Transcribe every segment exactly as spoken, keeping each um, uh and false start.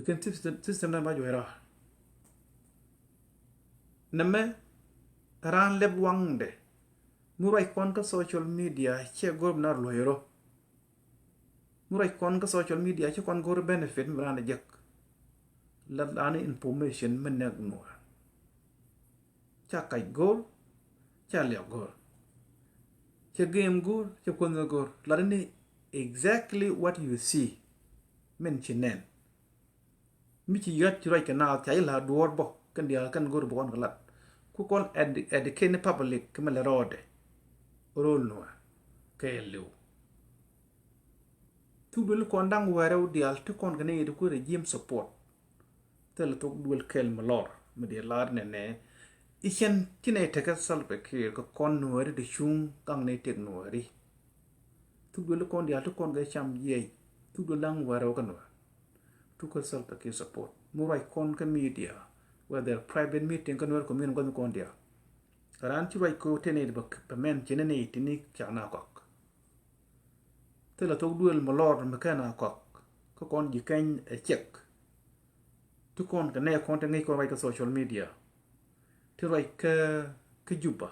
Kɛn system, system dan ba juɔc rɔ. Nɛmɛ raan lɛp waŋdɛ. Mi ruac kɔn kä social media cɛ go̱r bi na luɔc rɔ. Mi ruac kɔn kä social media ci kɔn go̱r benefit mi raan jek. Lat raan information mi nɛk nuɔr. Ca kac go̱r, ca liak go̱r, ca game go̱r, ca kuonh go̱r. Lat ni exactly what you see. Min ci nɛn. Mi ci yɔ̱a̱t ci ruac kɛ naath ca ji̱ la̱a̱t duɔ̱ɔ̱r bä kɛn diaal kɛn go̱r bä kɔn kɛ lat. Ku kɔn ed-, educate ni public kɛ mi lɛ rɔɔdɛ. Rol nuɔ̱ɔ̱r kɛ liw. Thuk duël kɔn da̱ŋ wɛrɛw diaal ti kɔn kɛ ni yet ku regime support. Thilɛ thok duël kɛl mi lɔr mi diɛ lar nɛnɛ. I̱ cɛn ci nɛ tekɛ Salva Kiir kɛ kɔn nuɔri ti cuŋ kaŋ nɛ tek nuɔri. Thuk duël kɔn diaal ti kɔn kɛ cam jiɛc. Thuk duël da̱ŋ wɛrɛw kɛ nuɔr. Thuk kɛ Salva Kiir support. Mi ruac kɔn kä media, whether private meeting kä nuɔr community kɔn diaal. Kɛ raan ci ruac kɛ tɛn nɛ bɛ mɛn ci nɛ nɛ ti ni cak na kɔk. Thilɛ thok duël mi lɔr mi kɛn a kɔk. Kä kɔn ji̱ kɛny ɛ cɛk. Ti kɔn kɛ nɛ kɔn ti ŋi̱c kɔn ruac kä social media. Ti ruac kä, kä Juba.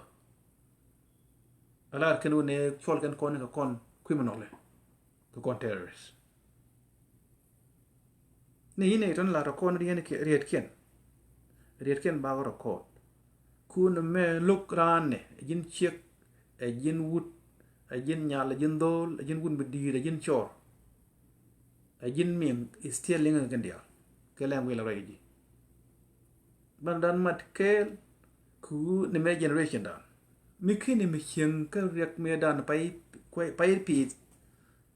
A lar kɛn wä nɛ cuɔl kɛn kɔn kɛ kɔn criminal kɛ kɔn terrorist. Ni yinɛ itɔn la rɔ kɔn riɛn kiɛ, riɛt kiɛn. Riɛt kiɛn bakɔ rɔ kɔn. Kun mɛ lo̱k raan nɛ, ɛ ji̱n ciek, ɛ ji̱n wut, ɛ ji̱n nyal, ɛ ji̱n dho̱o̱l, ɛ ji̱n wut mi di̱i̱t, ɛ ji̱n cɔr. Ɛ ji̱n mi̱eŋ is still liŋ kɛn diaal. Kɛ lɛŋ wi̱i̱ la ruac ji̱. Ban dan mat kɛɛl ku ni mɛ generation dan. Mi kini mi cieŋ kä riɛk mi dan pay, pay piith.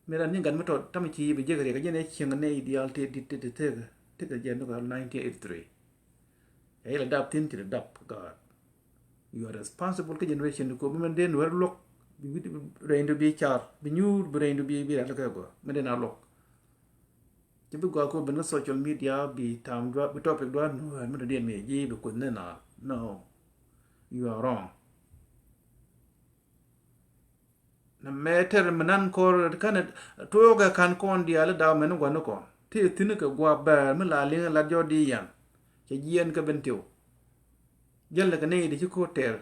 Mi dan ni gat mi tɔt tam ci bi jek riɛk ji̱n ɛ cieŋ ni diaal ti, ti, ti, ti thek. Thek jɛ ni kɔ nineteen eighty-three. Ɛ ilɛ dap thin ci dap gaat. You are responsible kä generation ni ko bi mɛn den wɛr luɔk. Bi wit rɛy ndu bi car. Bi nyuur bi rɛy ndu bi, bi rat lɛ kɛ gɔ. Mɛn den a luɔk. Ci bi gɔaa ko ben kä social media bi tam dua, bi topic dua nuɔr mi dɔ̱diɛn mi ji̱ bi kueth ni na. No. You are wrong. Nɛ mɛ tɛr mi nan kɔr kɛn tuɔɔkɛ kan kɔn diaal daw mɛn gua̱n ni kɔn. Ti thi̱n kɛ gua̱a̱ bɛɛr mi la liŋ lat jɔt di yan. Cɛ jiɛn kɛ ben tiw. Jäl kɛ ni di ci ko̱r tɛr.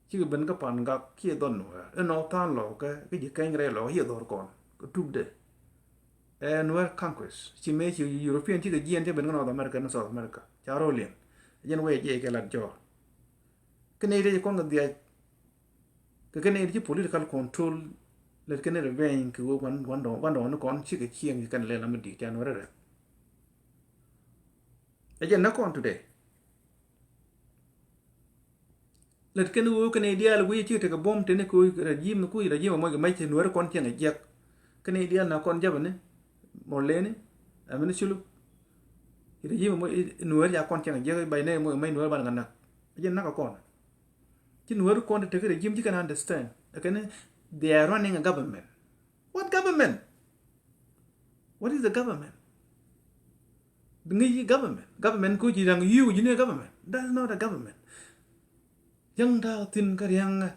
Cikɛ ben kä Pan Gak kiɛ dhɔn Nuäär. Inɔ tha̱a̱ŋ lɔɔkä kä ji̱ keny rɛy lɔɔkä ciɛ dhɔr kɔn kä tukdɛ. Ɛ Nuäär conquest ci mëë ci European cikɛ jiɛn cɛ ben kä North America ni South America ca rɔ liɛn. Jɛn wee jiɛc kɛ lat jɔɔr. Kä nɛy ti ci kɔn kɛ dhiac kɛ kɛ nɛy ti ci political control. Lät kɛn revenge kɛ wee gua̱n, gua̱n dɔɔŋ, gua̱n dɔɔŋ ni kɔn cikɛ cieŋ ci kɛn lɛl ami di̱i̱t ca Nuäär rɛl. Ɛ jɛn nä kɔn today. Lät kɛn ɣöö kɛn i̱ diaal guiy ci tekɛ buɔ̱m teni kɛ regime, ku regime mɔc kɛ mɛc ci Nuäär kɔn cieŋ a jiɛk. Kɛn i̱ diaal na kɔn Japani, Mɔleni, Amini Culuk. Regime mɔc Nuäär ca kɔn cieŋ a jiɛk, bay nɛ mɔc kɛ mɛc Nuäär ban kɛ nak. Jɛn nak kɔn. Ci Nuäär kɔn tekɛ regime ci kɛn understand. Kɛn they are running a government. What government? What is the government? Bi ŋi̱ci government. Government ko ci da̱ŋ yiu ji̱ ni government. That's not a government. Yäŋ da̱a̱k thi̱n kä ria̱ŋ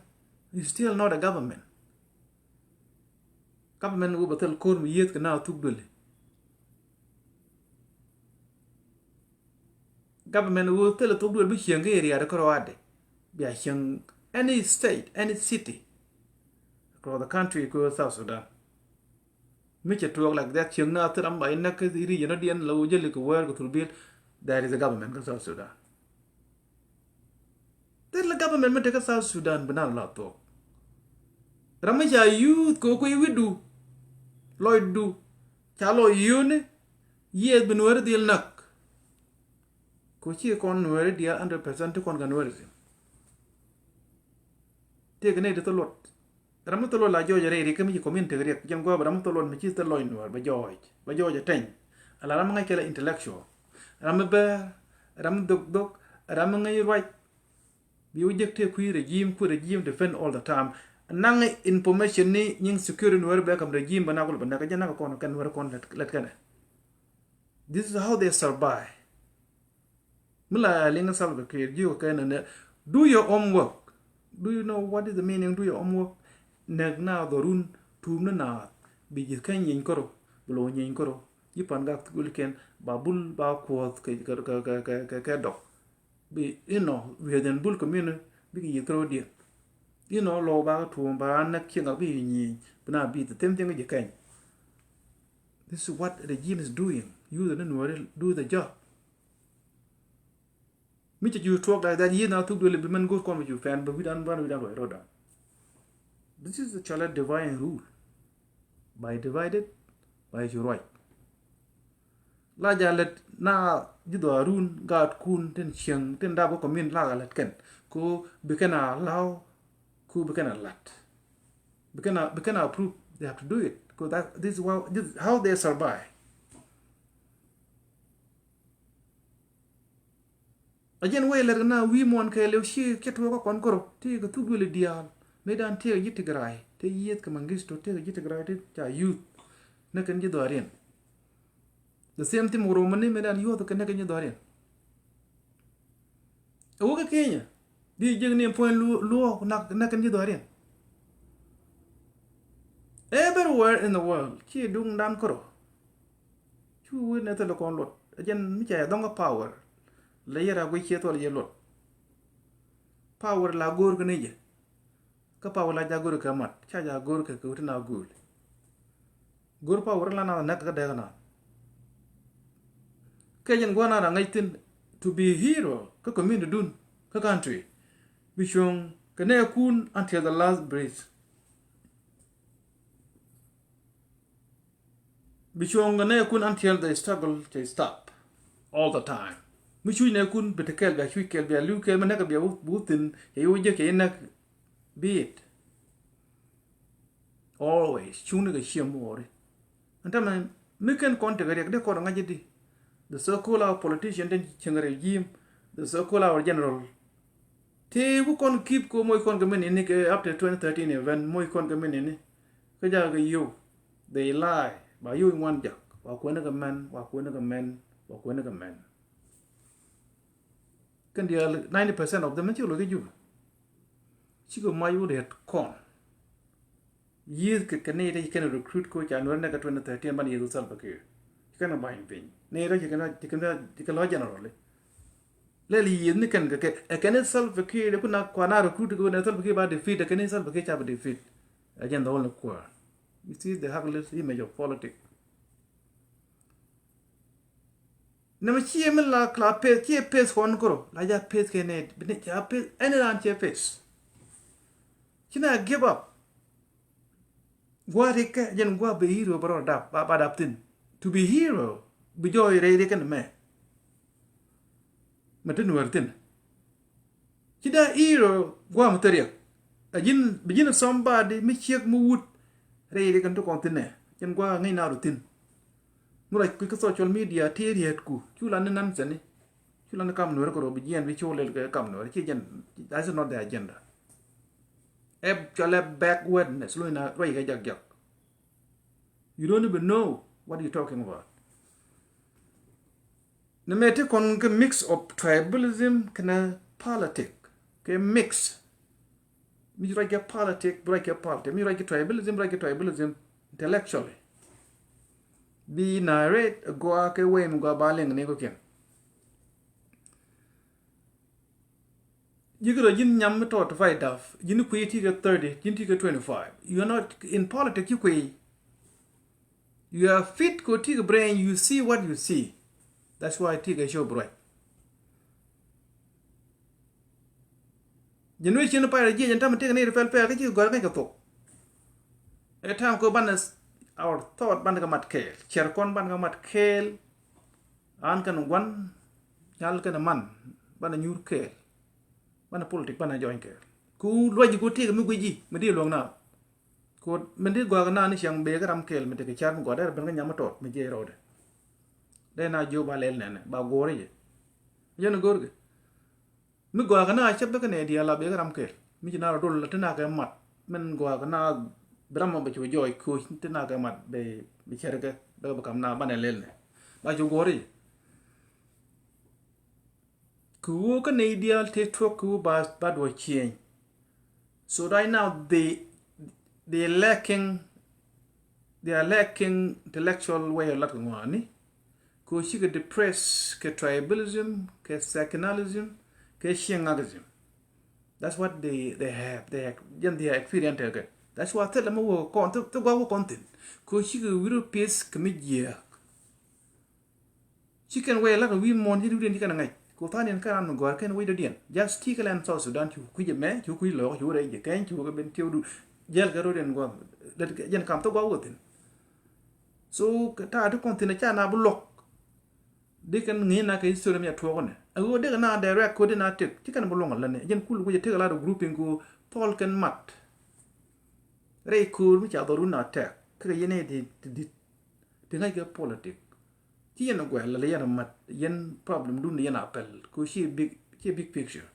is still not a government. Government wä bä thil ko̱r mi yieth kɛ na thuk duëli. Government wä thil thuk duël bi cieŋ kä area kä rɔadɛ. Bia cieŋ any state, any city across the country kä South Sudan. Mi cɛ tuɔɔk like that cieŋ na thil ram ba inɛ kä region diɛn la wä jeli kɛ wɛɛr kɛ thul bil. There is a government kä South Sudan. Thil government mi tekɛ South Sudan bi na la thuɔk. Ram mi ca youth kɛ wä kui̱ wi̱du lɔcdu ca lɔc yio̱ni. Yieth bi Nuäri dhil nak. Kɛ wä ci kɔn Nuäri diaal hundred percent ti kɔn kɛ Nuäri thi̱n. Tëëkɛ nɛy ti thil luɔt. Ram mi thil luɔt la jɔɔc a rɛy riɛk kä mi ci community riɛk jɛn gua̱a̱p ram mi thil luɔt mi ci thil lɔc Nuäär bɛ jɔɔc bɛ jɔɔc a teny. Ala ram mi ŋäc kɛ la intellectual, ram mi bäär, ram mi dhok dhok, ram mi ŋäc ruac. Bi wä jek tëë kui̱ regime ku regime defend all the time. Naŋ information ni nyiŋ security Nuäär bɛ kam regime bɛ na kul bɛ näk jɛ näk kɔn kɛn Nuäär kɔn lät kɛnɛ. This is how they survive. Mi la liŋ Salva Kiir jiök kɛ nɛ nɛ, do your homework. Do you know what is the meaning do your homework? Nɛk na dhɔrun, tuum ni naath, bi ji̱ keny nyieeny kärɔ, bi lo̱ nyieeny kärɔ. Ji̱ pan gak thuk wili kɛn ba bul ba kuɔth kɛ, kɛ, kɛ dɔk. Bi inɔ wi̱i̱dhɛn bul kɛ min bikɛ yi̱th kɛ rɔ diɛn. Inɔ lɔ ba kɛ tuɔm ba ran näk cieŋ ak bi nyieny bi na bi the same thing ji̱ kɛny. This is what regime is doing. You the Nuɛri do the job. Mi cɛ cu tuɔk like that, yieth na thuk duël bi mɛn go̱o̱r kɔn mi cu fɛn bä wi̱dan ban wi̱dan ruac rɔdan. This is the cɔalɛ divide and rule. By divided, by cu ruac. La ja lät na ji̱ dhɔaarun gaatkun tin cieŋ tin dap kä community la ja lät kɛn. Ko bi kɛn a law, ko bi kɛn a lat. Bi kɛn a, bi kɛn a approve, they have to do it. Ko that, this is how, this is how they survive. A jɛn wee lɛr kɛ na wi̱i̱ muɔ̱ɔ̱n kɛɛliw ci kɛ tuɔɔk kä kɔn kärɔ ti kɛ thuk duëli diaal. Mëë dan tëëkɛ ji̱ Tigray ti yieth kɛ Mengistu tëëkɛ ji̱ Tigray ti ca youth. Nɛ kɛn ji̱ dhɔaariɛn. The same thing wä romani mëë dan yuɔth kɛ nɛ kɛn ji̱ dhɔaariɛn. A wä kä Kenya di jiäk ni puɔ̱ny luɔɔk nak nɛ kɛn ji̱ dhɔaariɛn. Everywhere in the world ci duŋ dan kärɔ. Cu witness thil kɔn luɔt. A jɛn mi ca yɛ dhɔŋ kä power. Lɛ yɛr a guic ciɛ thuɔl yɛ luɔt. Power la go̱o̱r kä ni jɛ. Kä power la ja go̱o̱r kɛ mat ca ja go̱o̱r kɛ kɛ wi̱ti na go̱o̱l. Go̱o̱r power la na näk kä dɛk na. Kɛ jɛn gua̱n na ra ŋäc thi̱n to be hero kä community dun kä country. Bi cuɔ̱ŋ kɛ nɛɛkun until the last breath. Bi cuɔ̱ŋ kɛ nɛɛkun until the struggle cɛ stop all the time. Mi cuc nɛɛkun bi te kɛɛl bia cuc kɛɛl bia li̱w kɛɛl mi näk bia wuthin cɛ yo̱ jek cɛ inäk. Be it. Always cuŋni kɛ ciɛ muɔɔri. Ɛn tämɛ mi ken kɔn tekɛ riɛk dee kɔn ŋa̱c i̱di. The so-called our politician tin cieŋ regime, the so-called our general. Tëë ku kɔn keep ko moc kɔn kɛ min ini kɛ after twenty thirteen event moc kɔn kɛ min ini. Kä jakɛ kɛ yio̱w. They lie. Ba yio̱w ŋuan jak. Wa kuɛni kɛ mɛn, wa kuɛni kɛ mɛn, wa kuɛni kɛ mɛn. Kɛn diaal ninety percent of them ci lo̱c kä Juba. Cikɛ mac wä riet kɔn. Yieth kɛ kɛ ni te ci kɛn recruit ko ca Nuɛr nɛ kɛ twenty thirteen ban yieth wä Salva Kiir. Ci kɛn ba̱ny piny ni rɔ ci kɛn, ci kɛn, ci kɛn lɔ general. Lɛl yieth ni kɛn kɛ kɛ ɛ kɛn Salva Kiir ku na kua na recruit ko nɛ Salva Kiir ba defeat ɛ kɛn Salva Kiir ca ba defeat. Ɛ jɛn the only kuäär. You see the ugly image of politics. Nɛmɛ ciɛ mi la kɛ la peth, ciɛ peth kɔn kärɔ la ja peth kɛ nɛy bi ni ca peth ɛn ran ciɛ peth. Ci na give up. Gua̱a̱th ikɛ jɛn gua̱a̱th bi hero bä rɔ dap ba, ba dap thi̱n. To be hero bi jɔɔc rɛy rikɛn mɛ. Mɛ ti Nuɛr thi̱n. Ci dee i̱ rɔ gua̱a̱m thil riɛk. A ji̱n, bi ji̱n somebody mi ciek mi wut rɛy ri kɛn ti kɔn thi̱n nɛ. Ji̱n gua̱a̱m ŋäc na rɔ thi̱n. Mi ruac kui̱ kä social media tëë rietku cu lan ni nonsense ni. Cu lan ni kam Nuɛr kɛ rɔ bi jiɛn bi cu lɛl kɛ kam Nuɛr ci jɛn. That's not the agenda. Ɛ cɔalɛ backwardness lo̱c na ruac kɛ jak jak. You don't even know what you talking about. Ni mɛ ti kɔn kɛ mix of tribalism kɛnɛ politic kɛ mix. Mi ruac kɛ politic, bi ruac kɛ politic. Mi ruac kɛ tribalism, bi ruac kɛ tribalism intellectually. Bi narrate a gɔaa kɛ way mi gɔaa ba liŋ ni kɔkiɛn. Ji̱ kɛ rɔ ji̱n nyam mi tɔt ti five daf, ji̱n kui̱ ti kɛ thirty, ji̱n ti kɛ twenty five. You are not in politics, ci kui̱. You are fit ko ti kɛ brain, you see what you see. That's why ti kɛ show bright. Ji̱n wi̱i̱ cin pay rɔ jiɛ jɛn tam ti kɛ ni rɔ pɛl pɛl kä ci kɛ gɔr kä kɛ thok. Ɛ tam ko banɛ our thought banɛ kɛ mat kɛɛl. Cɛr kɔn banɛ kɛ mat kɛɛl. An kɛn guan nyal kɛn man banɛ nyuur kɛɛl. Banɛ politik banɛ jɔny kɛɛl. Ku luac ji̱ ku tiek mi guic ji̱ mi di luɔ̱ŋ na. Ku mi di gɔak na ni ciaŋ bee kä ram kɛɛl mi tekɛ car mi gɔat dɛr ben kä nyam mi tɔt mi jiɛc rɔɔdɛ. Dee na jiök ba lɛl nɛnɛ ba guɔ̱ɔ̱r i̱ jɛ. Jɛn i̱ go̱o̱rkɛ. Mi gɔaa kɛ na cäp bä kɛ nɛ diaal a bek ram kɛl mi ci na rɔ dol ti na kɛ mat. Min gɔaa kɛ na bi ram mɔ bɛ ci bɛ jɔɔc koc ti na kɛ mat bɛ bi cɛrkɛ bɛ kɛ bɛ kam na banɛ lɛl nɛ ba ci guɔri. Kɛ woo kä nɛy diaal tëë tuɔk kɛ woo ba ba duɔ cieny. So right now they they lacking They are lacking intellectual way of lat kɛ ŋɔaani. Kɛ ɣöö cikɛ depressed kɛ tribalism, kɛ sectionalism, kɛ chiŋakism. That's what they, they have. They have, jɛn they are experiencing kɛ. That's why thilɛ mi wä kɔn, thil, thil gua̱a̱th wä kɔn thi̱n. Kɛ ɣöö cikɛ wi̱r peace kɛ mi jiääk. Ci kɛn wee lat wi̱i̱ muɔ̱ɔ̱n ci wi̱i̱diɛn ci kɛn ŋa̱c. Ku tha̱a̱ŋ yɛn kɛn ran mi gɔ̱a̱r kɛn wi̱i̱dɔ̱diɛn. Just ti kɛ lɛn South Sudan, ci kui̱c ɛmɛ, ci kui̱c lɔɔk, ci wä rɛy ji̱ kɛny, ci wä kɛ ben tiɛwdu. Jɛl kɛ ro̱diɛn gua̱a̱th. Jɛn kam thok gua̱a̱th wä thi̱n. So, ta̱a̱ ti kɔn thi̱n a ca na bi luɔk. Di kɛn ŋi̱i̱c na kɛ history mi a tuɔɔk ni. A ɣöö di kɛ na direct kodi na tek. Ci kɛn bi luɔk a lani. Jɛn kul wi̱c a tek a lot of grouping ko thɔl kɛn mat. Rɛy ko̱o̱r mi ca dhɔr wun a tɛk. Kɛ kɛ yɛn ɛ di, di, di. Ti ŋa̱c kɛ politic. Ci yɛn a guɛl, la yɛn a mat, yɛn problem dun yɛn a pɛl. Ko ci big, ci big picture.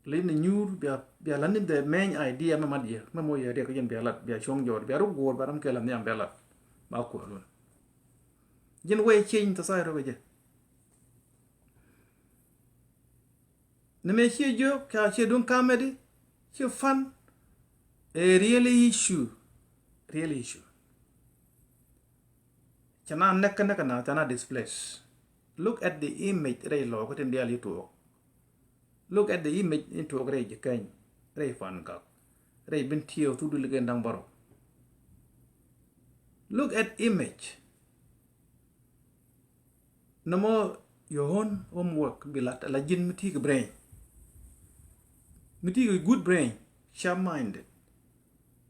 Lin ni nyuur bia, bia lan ni the main idea mɛ mat yɛ, mɛ mo yɛ riɛk yɛn bia lat, bia cuɔ̱ŋ jɔɔr, bia ruk guɔr, bia ram kɛ lan ni am bia lat. Ba kuɔl wun. Jin way change society rɔ kɛ jɛ. Ni mɛ cie joke, ca cie duŋ comedy, cie fun. A real issue. Real issue. Ca na näk kä näk na, ca na displace. Look at the image rɛy lɔɔk tin diaal yi tuɔɔk. Look at the image in tuɔɔk rɛy ji̱ kɛny, rɛy Pan Gak, rɛy Bentiu thuk dul kɛn da̱ŋ bärɔw. Look at image. Nɔmɔ your own homework bi lat, la ji̱n mi ti kɛ brain. Mi ti kɛ good brain, sharp minded,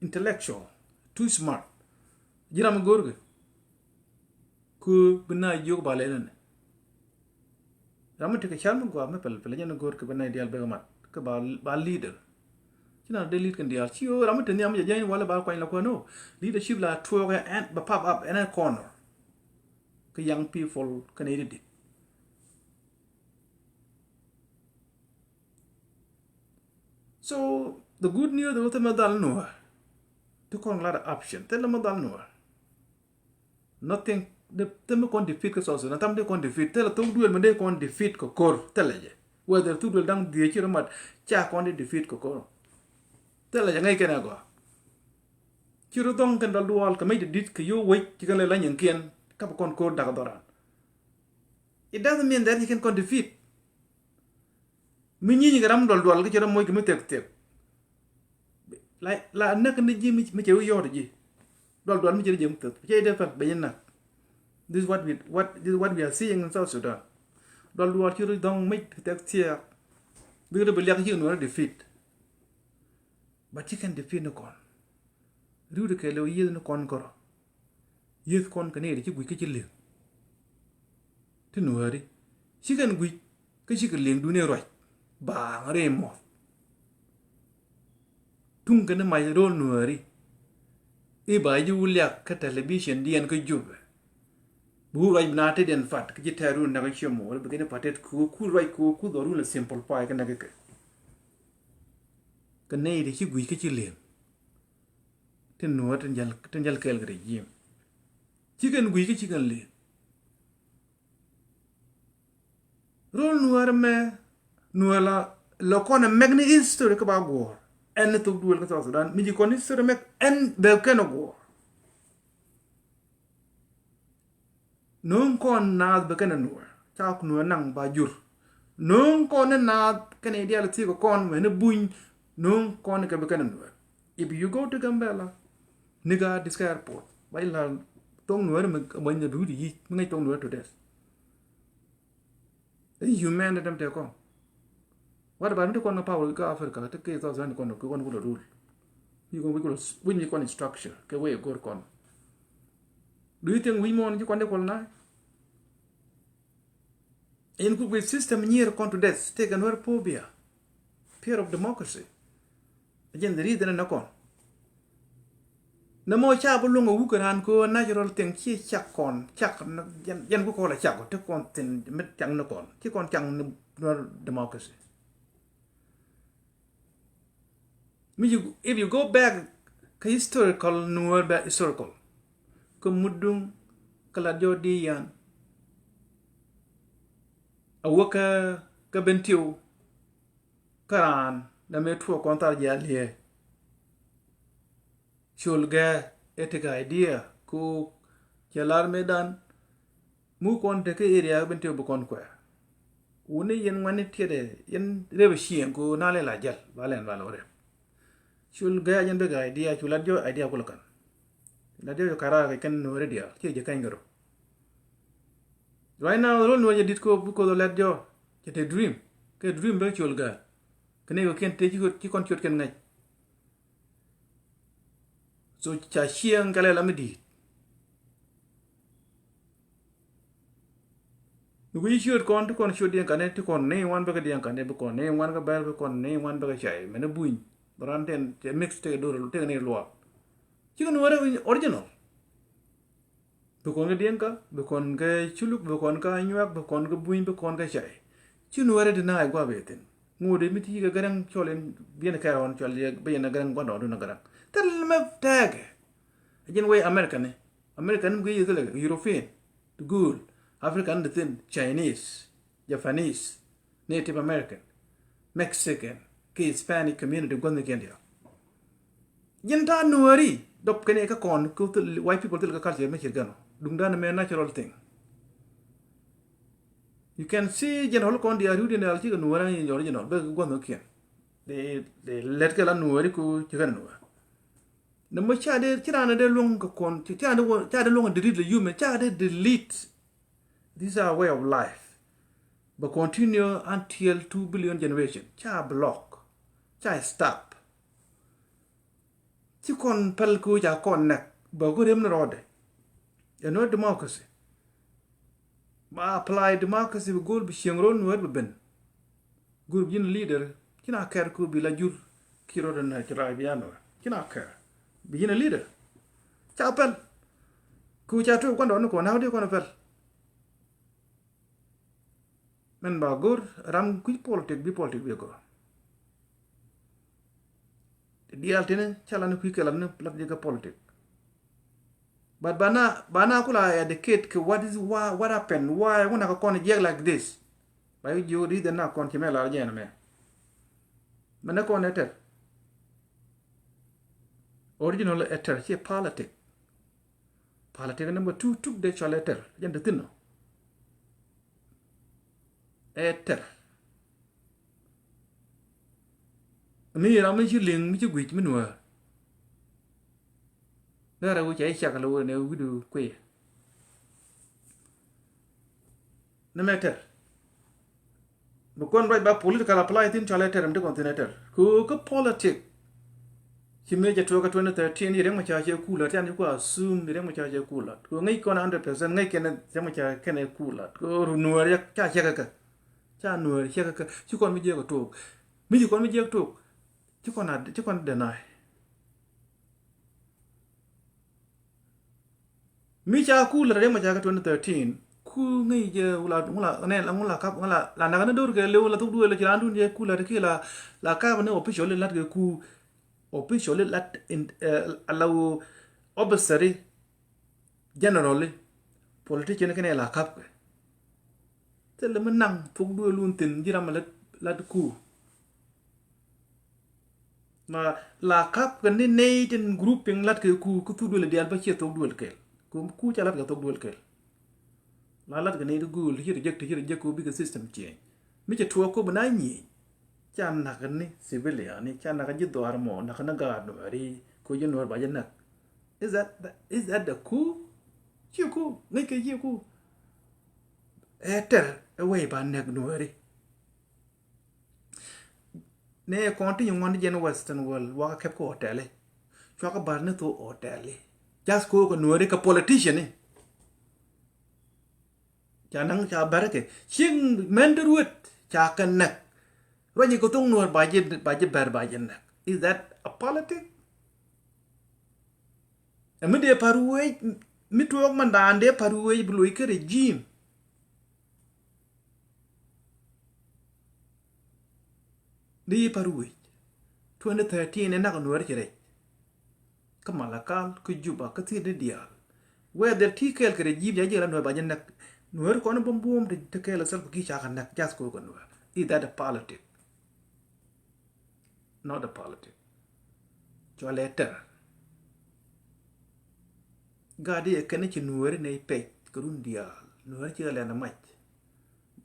intellectual, too smart. Ji̱ ram mi go̱o̱rkɛ. Ku bi na jiök ba lɛl ni. Ram mi tekɛ car mi gɔaa mi pɛl pɛl jɛn go̱o̱rkɛ bi na diaal bek mat. Kɛ ba, ba leader. Ci na dee lead kɛn diaal. Ci ɣöö ram mi te nhiam jɛ jɛny walɛ ba kuany la kuan ɔ. Leadership la tuɔɔkɛ ɛn, ba pop up ɛn ɛ corner. Kɛ young people kɛn ɛ di dit. So, the good news, the thing mi dhal nuɔ̱ɔ̱r. Ti kɔn lat option. Thilɛ mi dhal nuɔ̱ɔ̱r. Nothing, the, thil mi kɔn defeat kä South Sudan, thil mi dee kɔn defeat, thilɛ thok duël mi dee kɔn defeat kɛ ko̱r, thilɛ jɛ. Whether thok duël da̱ŋ dhiec ci rɔ mat, ca kɔn dee defeat kɛ ko̱r. Thilɛ jɛ ŋäc kɛn ɛ gɔaa. Ci rɔ dhɔŋ kɛn dɔl duɔl, kɛ mec ti dit, kɛ yo̱o̱ wec, ci kɛn lɛ la nyiŋkiɛn, kä bi kɔn ko̱r da̱k dhɔran. It doesn't mean that you can kɔn defeat. Mi nyieny kɛ ram dual dual kä cɛ rɔ moc kɛ mi thek thek. La, la näk ni ji̱ mi, mi cɛ wi̱i̱ yɔɔt ji̱. Dual dual mi cɛ rɔ ji̱ mi thek. Cɛ dee pɛl ben nak. This is what we, what, this is what we are seeing in South Sudan. Dual dual ci rɔ dhɔŋ mi thek thiek. Bikɛ rɔ bi liak ci kɛ nuɔrɛ defeat. But ci kɛn defeat ni kɔn. Riwdɛ kɛ lɛ wä yieth ni kɔn kärɔ. Yieth kɔn kɛ ni ri ci guic kä ci liŋ. Ti nuääri ci kɛn guic kä ci kɛ liŋ duni ruac. Baaŋ ri muɔth. Tuŋ kɛn ni mac ro̱l nuääri. I̱ ba ji̱ wä liak kä television diɛn kä Jubɛ. Bi wä ruac bi na tetdiɛn pat kä ji̱ tɛ̈run näk kä ciöm wä bi kɛn ni pat tet kɛ wä kul ruac kɛ wä kul dhɔrun lɛ simple pay kä näk kɛ. Kɛ nɛy ti ci guic kä ci liŋ. Tin nuɔ̱ɔ̱r tin jäl, tin jäl kɛɛl kɛ regime. Ci kɛn guic kä ci kɛn liŋ. Rol nuɔ̱ɔ̱r mɛ, nuɔ̱ɔ̱r la, la kɔn ɛ mɛk ni history kä ba guɔ̱ɔ̱r. Ɛn ni thok duël kä South Sudan mi ci kɔn history mɛk ɛn bɛ kɛn ɛ guɔ̱ɔ̱r. No̱o̱ŋ kɔn naath bɛ kɛn ɛ nuɔ̱ɔ̱r. Ca nuɔ̱ɔ̱r naŋ ba jur. No̱o̱ŋ kɔn ni naath kɛn idial thiek kɔn mɛ ni buny. No̱o̱ŋ kɔn ni kɛ bɛ kɛn ɛ nuɔ̱ɔ̱r. If you go to Gambela, ni ka diska airport. Ba ila thok nuɔ̱ɔ̱r mi buny ni bi wut yi mi ŋäc thok nuɔ̱ɔ̱r to death. I̱ humanity däm tëë kɔn. What about mi ti kɔn kä power kä Africa ti kɛ South Sudan kɔn kɛ kɔn kulɛ rule. Wi̱c kɔn wi̱c kulɛ wi̱c mi kɔn structure kɛ wee go̱r kɔn. Do you think wi̱c muɔ̱ɔ̱n ci kɔn dee colonize? In kuk bi system nyier kɔn to death, tëë kɛ nuɔ̱ɔ̱r phobia. Fear of democracy. Jɛn the reason ni kɔn. Nɛ mɔ ca bi luŋ a wuk raan ko natural thing ci cak kɔn, cak ni, jɛn, jɛn ku kɔn la cak ko, ti kɔn thin mi cak ni kɔn, ci kɔn cak ni nuɔr democracy. Mi you, if you go back kä historical nuɔr bɛ historical. Kä Mudung, kä Lat Jɔk Diyan. A wä kä, kä Bentiu. Kä raan, dee mëë tuɔɔk kɔn thar jial yee. Col gɛ Ɛ tekɛ idea ko cɛ lar mëëdan. Mu kɔn tekɛ area ben tëë bi kɔn kuɛɛr. Wuni yɛn ŋuani tiɛtɛ yɛn rep a cieŋ ko na lɛ la jäl ba lɛn ba lɔ rep. Cul gɛɛ a jɛn bek idea cu lat jɔ idea kulɛ kan. Lat jɔ karaa kɛ kɛn nuɔri diaal ciɛ jɛ kɛny kɛ rɔ. Right now rol nuɔri jɛ dit ko bi koth lat jɔ cɛ te dream. Kɛ dream bek cul gɛɛ kɛ ni kɛ kiɛn te ci kɔn ciot kɛn ŋäc. So ca cieŋ kɛ lɛ la mi di̱i̱t. Ni wi̱i̱ ciöt kɔn ti kɔn ciöt diɛn kanɛ ti kɔn ni wan bäkɛ diɛn kanɛ bi kɔn ni wan kä bɛr bi kɔn ni wan bäkɛ cay mɛn buny. Bɛ ran tɛn tɛ mix tɛ dor tɛ ni luak. Cikɛ ni wɛrɛ original. Bi kɔn kä Diɛŋkä, bi kɔn kä Culuk, bi kɔn kä Anyuak, bi kɔn kä Buny, bi kɔn kä Cay. Ci nuɔrɛ di na ɛ guap ɛ thin. Ŋot ɛ mi ti kɛ Gäräŋ cɔl in biɛn kɛ ɣɔn cɔl yɛ bi yɛn ɛ Gäräŋ gua̱n dɔɔdu na Gäräŋ. Thil mɛ tɛɛkɛ. Ɛ jɛn wee America ni. America ni mi guiy thilɛ European. Ti guul. African di thin. Chinese. Japanese. Native American. Mexican. Ki Hispanic community gua̱n ni kiɛn diaal. Ji̱n ta̱a̱ nuääri dɔp kɛn ikä kɔn kä thil white people thil kä culture mi cir gɛn ɔ. Duŋdan mɛ natural thing. You can see jɛn ɣɔl kɔn diaal riwdiɛn diaal cikɛ nuääri aŋ original bɛ gua̱n ɔ kiɛn. They, they lɛt kɛ la nuääri ku ci kɛn nuäär. Nɛ mɔ ca dee ci raan dee luɔ̱ŋ kɛ kɔn ca dee luɔ̱ŋ delete la human ca dee delete. This is our way of life. But continue until two billion generation. Ca block. Ca stop. Ci kɔn pɛl kɛ ca kɔn nɛk bɛ ku rem ni rɔɔdɛ. Ɛn wä democracy. Ba apply democracy bi go̱o̱r bi cieŋ ro̱l nuɛɛr bi ben. Go̱o̱r bi ji̱n leader ci na kɛr ku bi la jur ki ro̱l na ci rac bi yan wä ci na kɛr bi ji̱n leader. Ca pɛl ku ca tuɔk kuan dɔɔni kɔn na wä di kɔn pɛl. Mɛn ba go̱r ram kui̱ politik bi politik bi go̱r. Diaal tini ca lan kui̱ kɛ lan lat jɛ kɛ politik. But ba na ba na kula educate kɛ what is why, what happened, why ŋun a kɛ kɔn jiɛk like this. Ba yi jiök di dhen na kɔn ci mɛ lar jɛ ɛn mɛ. Mɛn na kɔn ɛ tɛr. Original ɛ tɛr ci politik. Politik number two tuk de cɔl ɛ tɛr jɛn te thin nɔ. Ɛ tɛr. Mi ram mi ci liŋ mi ci guic mi nuäär. Dee rɛw cɛ i̱ cak lo̱w ni wi̱du kui̱. Ni mɛ tɛr. Mi kɔn ruac ba political apply thin cɔal ɛ tɛr mi ti kɔn thin ɛ tɛr. Kɛ ɣöö kä politik. Ci mëë jɛ tuɔɔk kä twenty thirteen yi Riek Machar cɛ kulat, yan ci kua assume Riek Machar cɛ kulat. Kɛ ɣöö ŋäc kɔn hundred percent ŋäc kɛn Riek Machar kɛn ɛ kulat. Kɛ ɣöö ru nuäär ca cɛ kɛ kɛ. Ca nuäär cɛ kɛ kɛ. Ci kɔn mi jiɛk ɛ tuɔɔk. Mi ci kɔn mi jiɛk tuɔɔk. Ci kɔn a, ci kɔn deny. Mi ca ku la Riek Machar kä twenty thirteen, ku ŋäc jɛ wula, wula, ne, wula kap, wula, la nak ni dor kɛ lew la thuk duel la ci randun jɛ ku la ki la, la kap ni official lat kɛ ku, official lat in, eh, la wo officer, general, politician kɛ ne la kap kɛ. Thil mi naŋ thuk duel wun thin jiram lat, lat ku. Ma la kap kɛ ni nɛy tin grouping lat kɛ ku, ku thuk duel dial ba ciɛ thok duel kɛl. Ku, ku ca lat kɛ thok duel kɛl. La lat kɛ nɛy ti guul ti ci reject, ti ci reject ku bikɛ system change. Mi cɛ tuɔɔk ku bi na nyieny. Ca nak ni civilian ni, ca nak ji̱ dhɔaar mɔ, nak ni gaat nuɛɛri, ku ji̱ nuɛɛr ba ji̱ nak. Is that, is that the coup? Ci ku, ŋäc kɛ ci ku. Ɛ tɛr, ɛ wɛy ba nɛk nuɛɛri. Nɛ kɔn ti nyi ŋuan jɛn Western world, wakɛ kɛp kɛ hotel i̱. Cuakɛ bar ni thok hotel i̱. Just ko kɛ nuɔri kɛ politician i̱. Ca naŋ ca bar kɛ. Cieŋ mɛn ti ruet, ca kɛ nɛk. Ruac i̱ kɛ thok nuɔr ba ji̱, ba ji̱ bar ba ji̱ nɛk. Is that a politic? Ɛ mi dee par wec, mi tuɔɔk man daan dee par wec bi loc kä regime. Di yi par wi̱c twenty thirteen ɛ nak nuɛɛr ci rɛc. Kä Malakal, kä Juba, kä thiet ni diaal. Whether ti kɛɛl kɛ regime ca jiɛl a nuɛɛr ba jɛ nak. Nuɛɛr kɔn bum bum ti kɛɛl a Salva Kiir ca kɛ nak, just ko kɛ nuɛɛr. Is that a politic? Not a politic. Cualɛ tɛr. Gaat i̱ ɛ kɛn i̱ ci Nuääri nɛy pɛc kɛ run diaal. Nuääri ci kɛ lɛn ɛ mac.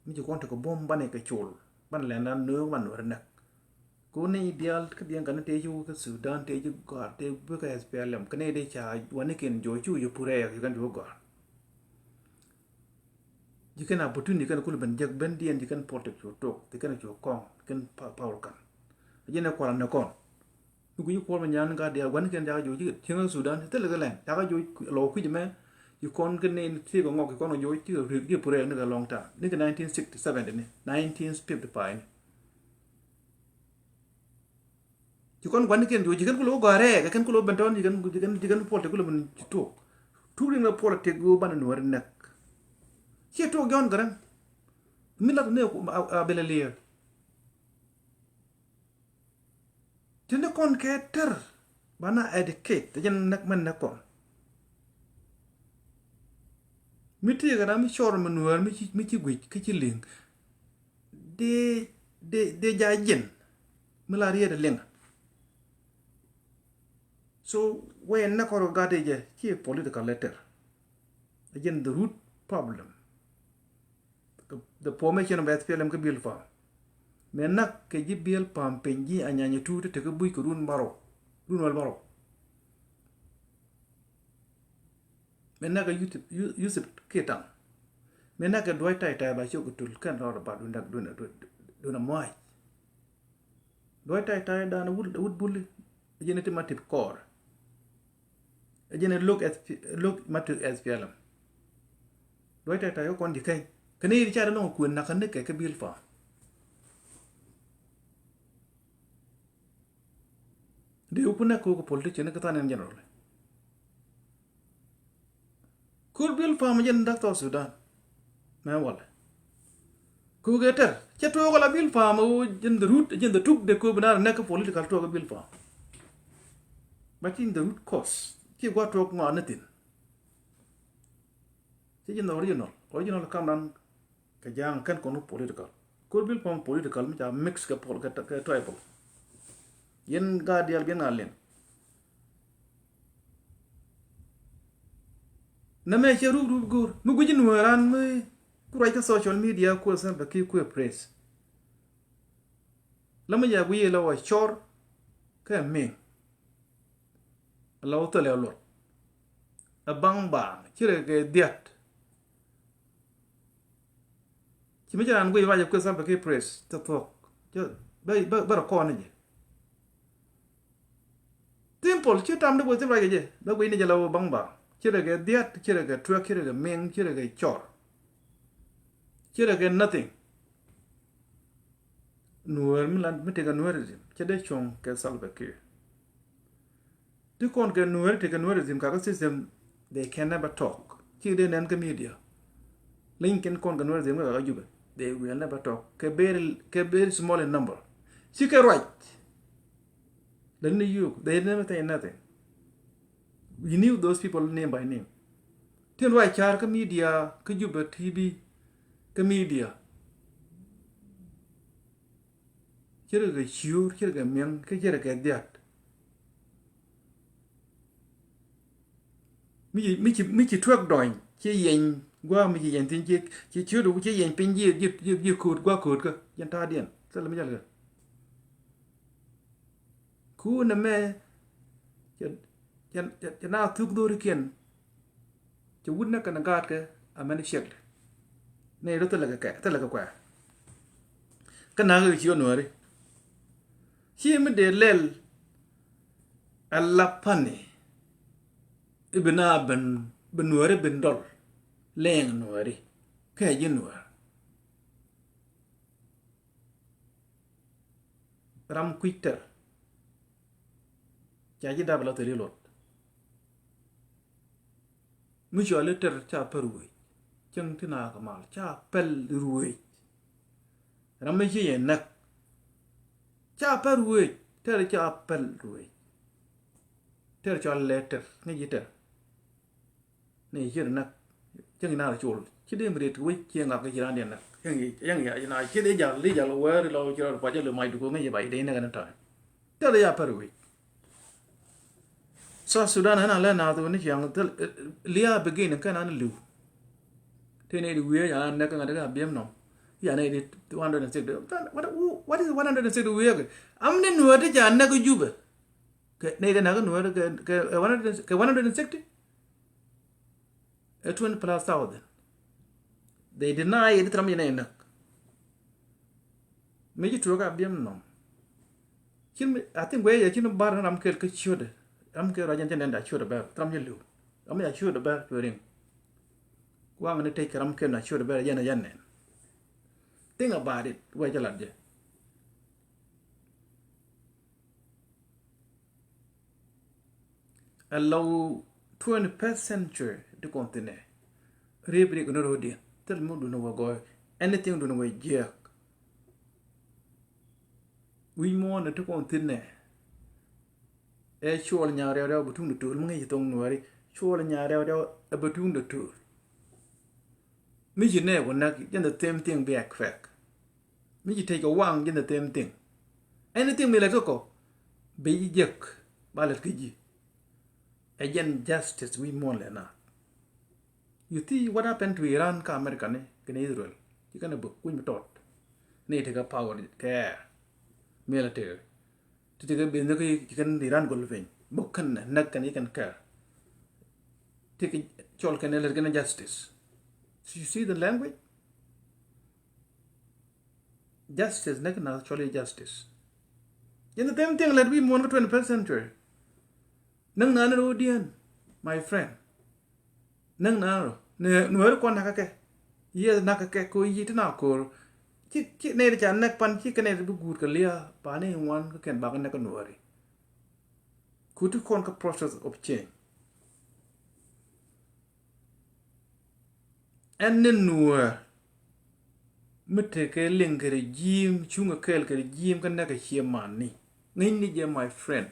Mi ci kɔn tekɛ buɔ̱m banɛ kɛ col. Banɛ lɛn an nööŋ ban Nuääri näk. Kɛ ɣöö nɛy diaal kä diɛn kɛn tëë ci wä kä Sudan, tëë ci gɔ̱a̱r, tëë wä kä S P L M, kɛ nɛy dee ca wanikiɛn juɔc ci wä jɛ purɛɛk ci kɛn juɔc gɔ̱a̱r. Ji̱ kɛn opportunity kɛn kulɛ ben jek ben diɛn ji̱ kɛn politics cu tok, ji̱ kɛn cu kɔŋ, ji̱ kɛn pa-, power kan. A ji̱n ɛ kual anɛ kɔn. Mi gui̱ci kuɔl mi nyan gat diaal gua̱n kɛn jakä joc ji̱ cieŋ Sudan thilɛ kɛ lɛn jakä joc lɔ kui̱c mɛ. Ci kɔn kɛ ni thiek kɛ ŋɔk ci kɔn kɛ joc ci kɛ riek ji̱ purɛ ni kɛ long time ni kɛ nineteen sixty seven ni nineteen fifty five ni. Ci kɔn gua̱n kɛn joc ci kɛn kulɛ wä gɔ̱a̱rɛ kɛ kɛn kulɛ wä ben tɔn ci kɛn ci kɛn ci kɛn puɔl te kulɛ ben ci tuɔk. Tuk riŋ la puɔl te gu banɛ Nuääri näk. Ciɛ tuɔk John Garang. Mi lat ni a bɛlɛ liɛɛr. Ti ni kɔn kɛ tɛr banɛ educate ti jɛn näk mɛn näk kɔn. Mi ti kɛ ram mi cɔr mi Nuäär mi ci, mi ci guic kä ci liŋ. Dee, dee, dee ja jiɛn mi la riet liŋ. So wee näk kɔr gat jɛ ci political letter. A jɛn the root problem. The, the formation of S P L M kä Bill Pam. Mɛ nak kɛ ji̱ Bill Pam piny ji̱ Anyanya Two ti te kä buc kɛ run bärɔw, run wäl bärɔw. Mɛ nak kɛ Yusuf, Yu-, Yusuf Ketam. Mɛ nak kɛ Duɔ̱c Tai Tai ba cok kɛ tul kɛn rɔɔd ba dun dak dun, dun, dun a muac. Duɔ̱c Tai Tai dan wut, wut buli. Jɛn ti ma tip kɔɔr. Jɛn look at, look ma tip S P L M. Duɔ̱c Tai Tai kɔn di keny. Kɛ ni di ca di lɔŋ kuën nak ni kɛ kɛ Bill Pam. Di wuk nɛ kok politician ni kɛ than in general. Kur Bill Pam jɛn dak South Sudan. Mɛ walɛ. Kuk ɛ tɛr cɛ tuɔɔk ala Bill Pam ɛ wä jɛn the root, jɛn the tuk de kop nar nɛk kä political tuɔɔk ɛ Bill Pam. But in the root cause ci gua tuɔɔk ŋɔa ni thin. Ci jɛn the original, original kam nan. Kɛ ja̱a̱ŋ kɛn kɔn political. Kur Bill Pam political mi ca mix kɛ pol kɛ, kɛ tribal. Yɛn gaat diaal biɛn ŋa̱ liŋ. Nɛmɛ cɛ rup rup go̱o̱r mi gui̱ci Nuääran mi ku ruac kä social media kuɛ Salva Kiir kuɛ press. Lä mi ca gui̱c ilɛ wä cɔr kɛ miŋ. Lɔ thilɛ luɔt. Ɛ baŋ baŋ ci rɛ kɛ dhiat. Ci mi ci raan guic ruac ɛ kueth Salva Kiir press te thuɔ̱k. Bä bä bä rɛ kɔn ni jɛ. Simple ci tam di guic ruac kɛ jɛ bä guic ni jɛ lɔ baŋ baŋ ci rɛ kɛ dhiat ci rɛ kɛ truck ci rɛ kɛ miŋ ci rɛ kɛ cɔr. Ci rɛ kɛ nothing. Nuäär mi lan mi tekɛ Nuäär isim cɛ dee cuɔ̱ŋ kɛ Salva Kiir. Ti kɔn kɛ Nuäär tekɛ Nuäär isim kakä system, they can never talk. Ci dee nɛn kä media. Leny kɛn kɔn kɛ Nuäär isim kä kakä Jubɛ, they will never talk. Kɛ very, kɛ very small in number. Ci kɛ ruac. Lɛ ni yuk, they never say nothing. We knew those people name by name. Tin ruac car kä media, kä Jubɛ T V, kä media. Ci rɛ kɛ ciur, ci rɛ kɛ miɛŋ, kä ci rɛ kɛ dhiat. Mi ci, mi ci, mi ci tuek dɔny ci yɛny gua̱a̱ mi ci yɛny thin ci, ci ciöt ci yɛny piny ji̱, ji̱, ji̱, ji̱ ko̱o̱t gua̱a̱ ko̱o̱t kä yɛn ta̱a̱diɛn thilɛ mi jal kɛ. Kuunɛ mɛ cɛ, cɛ, cɛ, cɛ na thuk dhorikiɛn. Cɛ wut nɛ kɛn gaatkɛ a mɛn ciɛk. Nɛ rɔ thilɛ kɛ kɛ, thilɛ kɛ kuɛ. Kä na̱a̱ŋ kɛ ci ɣä Nuääri. Ci mi dee lɛl a la pani. I̱ bi na ben, bi Nuääri bin dɔl. Lɛŋ Nuääri. Kɛ ji̱ Nuäär. Ram kui̱ tɛr. Ca ji̱ dap la thil iluɔt. Mi cɔal i̱ tɛr ca pɛr ruëëc. Cäŋ ti na kɛ mal ca pɛl ruëëc. Ram mi ci yɛ näk. Ca pɛr ruëëc. Tɛr ca pɛl ruëëc. Tɛr cɔal lɛ tɛr ŋäc ji̱ tɛr. Ni ci ri näk. Cäŋ i̱ naar col ci dee mi rit wec ci ŋak ci raan diɛn näk. Cäŋ i̱, cäŋ i̱ na ci dee jal, dee jal wɛɛr ilɔ ci rɔ ruac ilɔ mac duko ŋäc i̱ ba i̱ dee näk ɛn ta̱a̱. Tɛr i̱ ya pɛr wec. South Sudan ɛn a lɛ naath wä ni ciaŋ thil lia̱a̱ begin kɛn an li̱w. Tëë nɛy di wiee ca näk kä ŋa̱t kä Abiɛm nɔm. Ca nɛy di one hundred and sixty. What, what is one hundred and sixty wiee kɛ? Am ni Nuäär ti ca näk kä Jubɛ. Kɛ nɛy di näk kä Nuäär kɛ, kɛ, kɛ one hundred, kɛ one hundred and sixty? Ɛ twenty plus thousand. They deny it, thil ram yɛn ɛ näk. Mi ci tuɔɔk Abiɛm nɔm. Cin mi, I think wee yɛ cin bar ni ram kɛl kä ciötdɛ. Ram kɛl rɔ jɛn cɛ nɛn da ciötdɛ bɛr. Ram jɛ li̱w. Ram jɛ ciötdɛ bɛr cuɛ riŋ. Waŋ ni tec kɛ ram kɛl na ciötdɛ bɛr jɛn a jɛn nɛn. Think about it. Wee cɛ lat jɛ. Ɛ lɔw twenty-first century ti kɔn thi̱n ɛ. Riep riek ni ro̱diɛn thil mi dun wä gɔɔy. Anything dun wä jiɛk. Wi̱c muɔ̱ɔ̱n ti kɔn thi̱n ɛ. Ɛ cuɔl nyaŋ riɛw riɛw bɛ tuŋ dee to̱l mi ŋäc ci thoŋ Nuääri. Cuɔl nyaŋ riɛw riɛw ɛ bɛ tuŋ dee to̱l. Mi ci nɛɛk wä näk jɛn the same thing bi affect. Mi ci tec kɛ waŋ jɛn the same thing. Anything mi lät kä kɔ bi ji̱ jek ba lät kä ji̱. Ɛ jɛn justice wi̱i̱ muɔ̱ɔ̱n lɛ naath. You see what happened to Iran kä America ni kɛnɛ Israel. Ci kɛn ɛ bä kuny mi tɔt ni tekɛ power kɛ military. Ti tekɛ ben ni kä ci kɛn Iran gol piny bä kɛn nɛ näk kɛn ci kɛn kɛr. Tekɛ cɔl kɛn lät kɛn justice. So you see the language? Justice näk na cɔl i̱ justice. Jɛn the same thing lät wi̱i̱ muɔ̱ɔ̱n kä twenty-first century. Näk na ni ro̱diɛn, my friend. Näk na rɔ ni Nuääri kɔn nakä kɛ. Yes, nakä kɛ ko yi ti na ko̱r. Ci, ci nɛy ti ca näk pan ci kɛ nɛy ti bi guut kɛ lia̱a̱ pani ŋuan kä kɛn bak näk kä Nuääri. Ku ti kɔn kä process of change. Ɛn ni Nuäär mi tekɛ liŋ kɛ regime, cuŋ kɛ kɛɛl kɛ regime kä näk kɛ cie mani. Ŋäcni jɛ, my friend.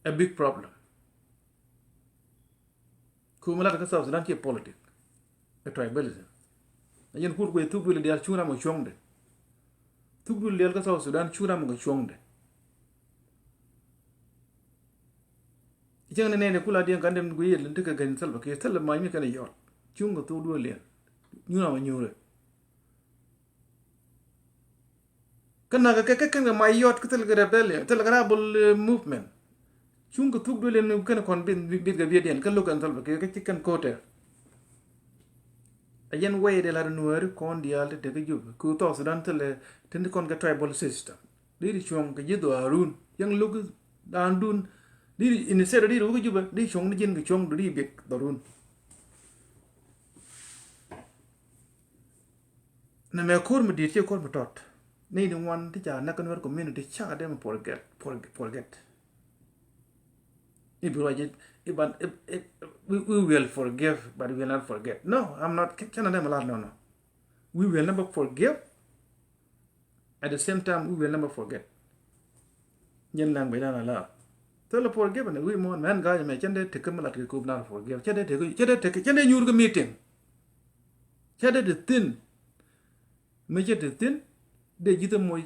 A big problem. Ku mi lat kä South Sudan cie politic. Ɛ tribalism. Ɛ yɛn kut kuec thuk duël diaal cuŋ ram kɛ cuɔ̱ŋdɛ. Thuk duël diaal kä South Sudan cuŋ ram kɛ cuɔ̱ŋdɛ. Cäŋ ni nɛɛni kula diɛn kan dem guiy yel ni tekɛ gɛn Salva Kiir, thilɛ mac mi kɛn yɔt. Cuŋ kɛ thuk duël diɛn. Nyuur ama nyuurɛ. Kä nak kɛ kɛ kɛn kɛ mac yɔt kä thilɛ kɛ rebellion, thilɛ kɛ rebel, eh, movement. Cuŋ kɛ thuk duël diɛn kɛn kɔn bit, bit kɛ biɛ diɛn kä lo̱k kɛn Salva Kiir kä ci kɛn ko̱tɛ. A yɛn wɛy dee lat Nuääri kɔn diaal ti tek kä Jubɛ. Ku South Sudan thilɛ tin ti kɔn kɛ tribal system. Di di cuɔ̱ŋ kɛ ji̱ dhɔaarun. Yɛn lo̱k daandun. Di di, instead di di wä kä Jubɛ, di cuɔ̱ŋ ni ji̱n kɛ cuɔ̱ŋ di di biɛt dhɔaarun. Nɛ mɛ ko̱r mi di̱i̱t cie ko̱r mi tɔt. Ni di ŋuan ti ca näk kä Nuer community cakɛ dem forget, forget, forget. I̱ bi ruac i̱ ban, i̱, i̱, we, we will forgive, but we will not forget. No, I'm not, cä, cä na dee mi lat nɔnɔ. We will never forgive. At the same time, we will never forget. Jɛn language dan a la. Thilɛ forgive ni wi̱i̱ muɔ̱ɔ̱n mɛn ga̱a̱c mɛ cɛn dee tekɛ mi lat kɛ kop nar forgive. Cɛn dee tekɛ, cɛn dee tekɛ, cɛn dee nyuur kɛ meeting. Cɛn dee te thi̱n. Mi cɛ te thi̱n dee ji̱th moc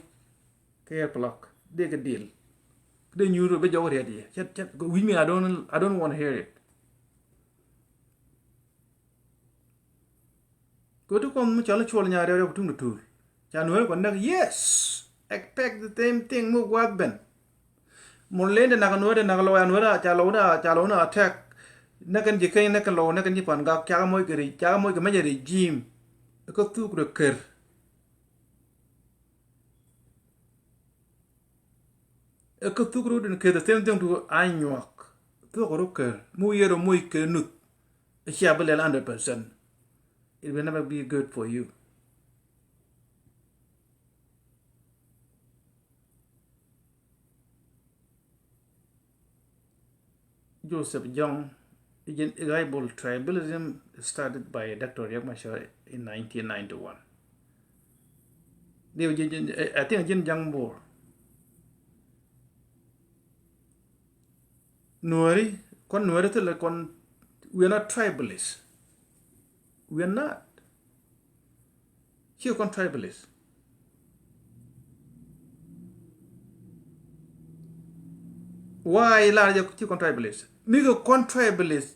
kɛ air plug dee kɛ dil. Dee nyuur bɛ jɔk riɛt yɛ. Cɛ, cɛ, wi̱c mi, I don't, I don't want to hear it. Kɛ ti kɔn mi cɔl ni cuɔl nyaar riɛw riɛw kɛ tuŋ ni tuul. Ca Nuɛɛri kɔn näk, yes. Expect the same thing mi gua̱a̱th ben. Murlin dee nak Nuɛɛri, dee nak Lɔw, ya Nuɛɛri ca Lɔw, dee ca Lɔw ni attack. Näk kɛn ji̱ Keny, näk kɛn Lɔw, näk kɛn ji̱ Pangak, cakɛ moc kɛ ri, cakɛ moc kɛ mɛc ɛ regime. Kä thuk rɔ ker. Kä thuk rɔ den ker, the same thing to Anyuak. Thuk rɔ ker. Mi wi̱i̱ rɔ moc kɛ nuth. Cia bi lɛl hundred percent. It will never be good for you. Joseph Jong, i̱ jɛn i̱ Gaibol tribalism started by Doctor Riek Machar in nineteen ninety-one. Diw jɛn, jɛn, I think jɛn Jaŋ Bor. Nuɛɛri, kɔn Nuɛɛri thilɛ kɔn, we are not tribalists. We are not. Ciɛ kɔn tribalist. Why lar jɛ ci kɔn tribalist? Mi kɛ kɔn tribalist,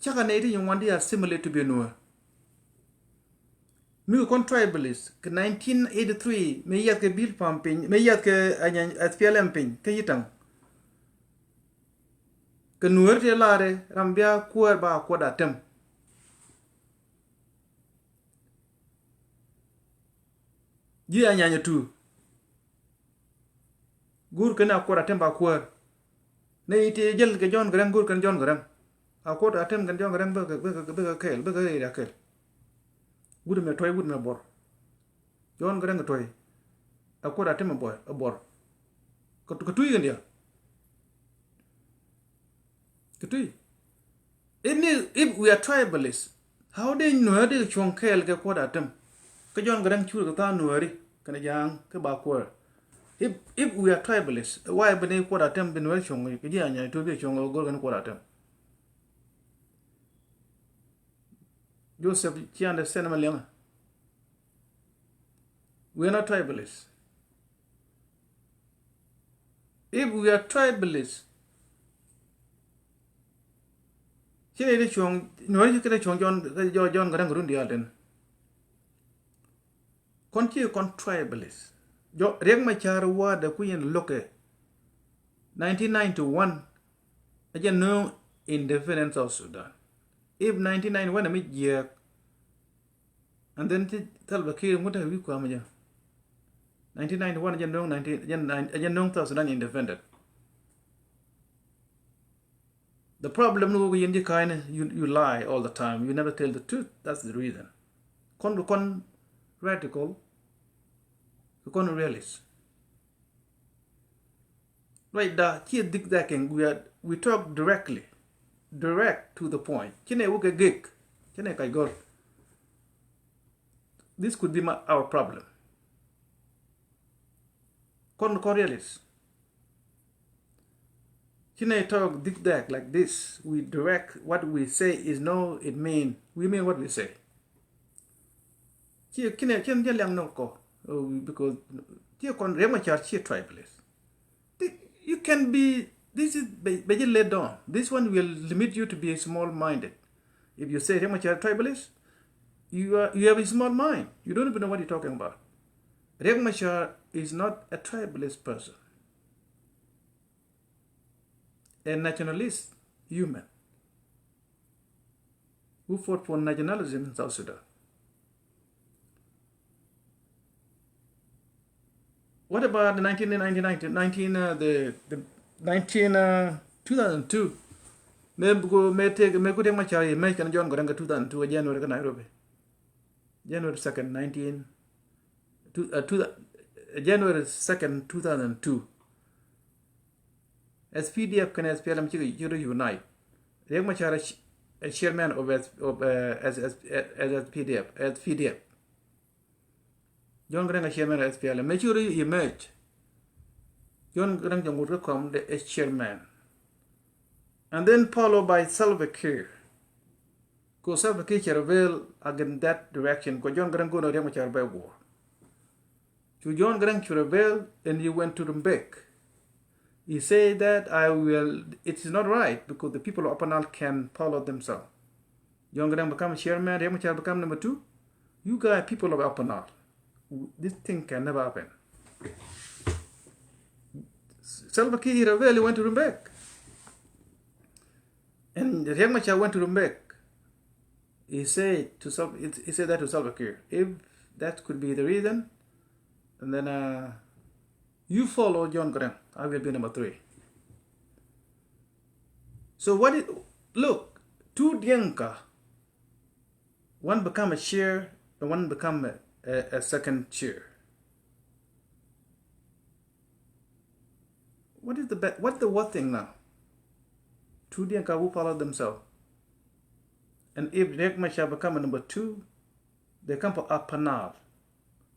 cakɛ nɛy ti nyin wan di assimilate to be Nuäär. Mi kɛ kɔn tribalist kɛ nineteen eighty-three, mi yiath kɛ Bilpam piny, mi yiath kɛ Anyanya S P L M piny kä Yitaŋ. Kɛ Nuäär ti lar ram bia kuäär ba Akuɔt Atem. Ji̱ Anyanya tu. Go̱o̱r kɛn Akuɔt Atem ba kuäär. Nɛy ti jäl kɛ John Garang, go̱o̱r kɛn John Garang. Akuɔt Atem kɛn John Garang bikɛ, bikɛ, bikɛ kɛɛl, bikɛ rɛy a kɛɛl. Wut ɛmɛ Tuɔy, wut ɛmɛ Buɔr. John Garang ɛ Tuɔy. Akuɔt Atem ɛ Buɔr, ɛ Buɔr. Kɛ, kɛ Tui kɛn diaal. Kɛ Tui. If ni, if we are tribalist, how dee Nuäär dee cuɔ̱ŋ kɛɛl kɛ Akuɔt Atem? Kä John Garang cur kɛ tha̱a̱ŋ Nuääri kɛnɛ Ja̱a̱ŋ kä ba kuäär. If, if we are tribalist, why bi ni Akuɔt Atem bi Nuäär cuɔ̱ŋ kɛ ji̱ Anyanya tu bi cuɔ̱ŋ kɛ go̱r kɛn Akuɔt Atem? Joseph, ci understand mɛ liɛŋä. We are not tribalists. If we are tribalists, ci nɛy ti cuɔ̱ŋ, Nuääri ci kɛn cuɔ̱ŋ John, John, John Garang run diaal den. Kɔn ci kɔn tribalist. Jɔ, Riek Machar wa̱a̱dɛ ku yɛn lo̱kɛ nineteen ninety-one, a jɛ nööŋ independence of Sudan. If nineteen ninety-one a mi jiääk, and then ti Salva Kiir ŋut a wi̱i̱ kua̱a̱m jɛ. Nineteen ninety-one a jɛ nööŋ nineteen, a jɛ nööŋ South Sudan independent. The problem ni wä kɛ yɛn ji̱ ka̱a̱cni, you, you lie all the time. You never tell the truth. That's the reason. Kɔn kɛ kɔn radical, kɛ kɔn realist. Right da, ci a zigzagging. We are, we talk directly. Direct to the point. Ci nɛ wä kɛ gek. Ci nɛ kac gɔr. This could be my, our problem. Kɔn kɔn realist. Ci nɛ talk zigzag like this. We direct, what we say is no, it mean, we mean what we say. Ci, ci nɛ, ci nɛ jɛ liaŋ nɔ kɔ. Oh, because ci kɔn Riek Machar ci tribalist. Thi-, you can be, this is, bɛ, bɛ jɛ let down. This one will limit you to be small-minded. If you say Riek Machar tribalist, you are, you have a small mind. You don't even know what you're talking about. Riek Machar is not a tribalist person. A nationalist human who fought for nationalism in South Sudan. What about the nineteen ninety, nineteen, uh, the, the nineteen, uh, two thousand two? Mɛ bu ko, mɛ tëk, mɛ ku Riek Machar emerge kɛnɛ John Garang kɛ two thousand two January kɛ Nairobi. January second, nineteen, two, uh, two, January second, two thousand two. S P D F kɛnɛ S P L M cikɛ, cikɛ unite. Riek Machar a ch-, a chairman of S-, of, uh, S-, S-, S P D F, S P D F. John Garang a chairman of S P L M. Mɛ cikɛ emerge. John Garang jɛ ŋut kä kɔm de a chairman. And then followed by Salva Kiir. Ko Salva Kiir cɛ rebel against that direction. Ko John Garang gono Riek Machar bɛ guɔ. Cu John Garang cu rebel and he went to Rumbek. He said that I will, it is not right because the people of Upper Nile can follow themselves. John Garang become chairman, Riek Machar become number two. You guys, people of Upper Nile, this thing can never happen. Salva Kiir rebel, he went to Rumbek. And Riek Machar went to Rumbek. He said to Sal-, he said that to Salva Kiir. If that could be the reason, and then, uh, you follow John Garang. I will be number three. So what is, look, two Dinka, one become a chair and one become a, a, a second chair. What is the be-, what is the worst thing now? Two Dinka who follow themselves. And if Riek Machar become a number two, they come for Upper Nile.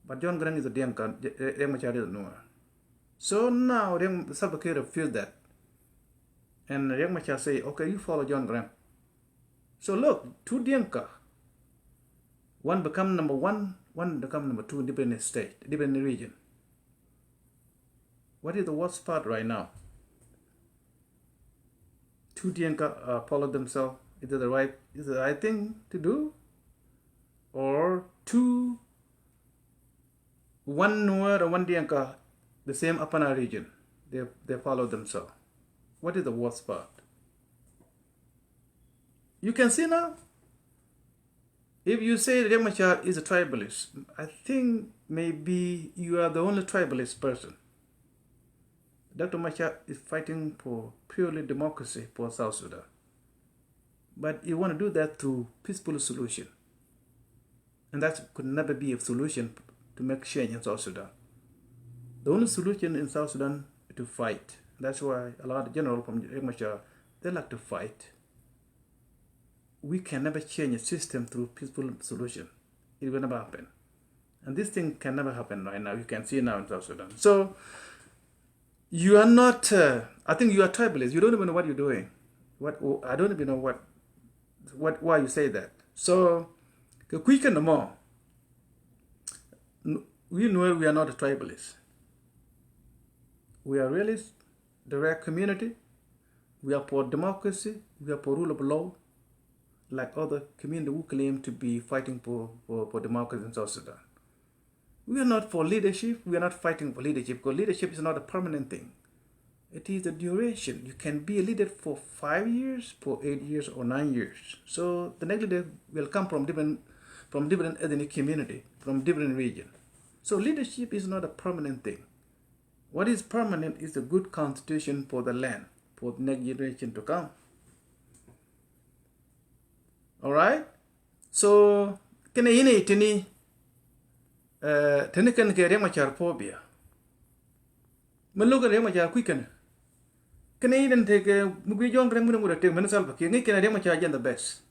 But John Garang is a Dinka, Riek Machar is a Nuer. So now Riek, Salva Kiir refuse that. And Riek Machar say, "Okay, you follow John Garang." So look, two Dinka, one become number one, one become number two in different state, different region. What is the worst part right now? two Dinka uh, follow themselves. Is it the right, is it the right thing to do? Or two, one Nuer and one Dinka, the same Upper Nile region, they, they follow themselves. What is the worst part? You can see now, if you say Riek Machar is a tribalist, I think maybe you are the only tribalist person. Doctor Machar is fighting for purely democracy for South Sudan. But you want to do that through peaceful solution. And that could never be a solution to make change in South Sudan. The only solution in South Sudan is to fight. That's why a lot of generals from Riek Machar, they like to fight. We can never change a system through peaceful solution. It will never happen. And this thing can never happen right now. You can see it now in South Sudan. So you are not, uh, I think you are tribalist. You don't even know what you're doing. What, I don't even know what, what, why you say that. So, kɛ kui̱ kɛn mɔ, n- we know we are not a tribalist. We are really direct community. We are for democracy. We are for rule of law. Like other community who claim to be fighting for, for, for democracy in South Sudan. We are not for leadership. We are not fighting for leadership because leadership is not a permanent thing. It is a duration. You can be a leader for five years, for eight years, or nine years. So the next leader will come from different, from different ethnic community, from different region. So leadership is not a permanent thing. What is permanent is a good constitution for the land, for the next generation to come. All right? So, kɛnɛ yini tini, uh, tini kɛn kɛ Riek Machar phobia. Mi lo̱k kɛ Riek Machar kui̱ kɛnɛ. Kɛnɛ yini tini kɛ mi gui John Garang mi ni ŋut a tek mi ni Salva Kiir. Ŋi̱i̱c kɛnɛ Riek Machar jɛn the best.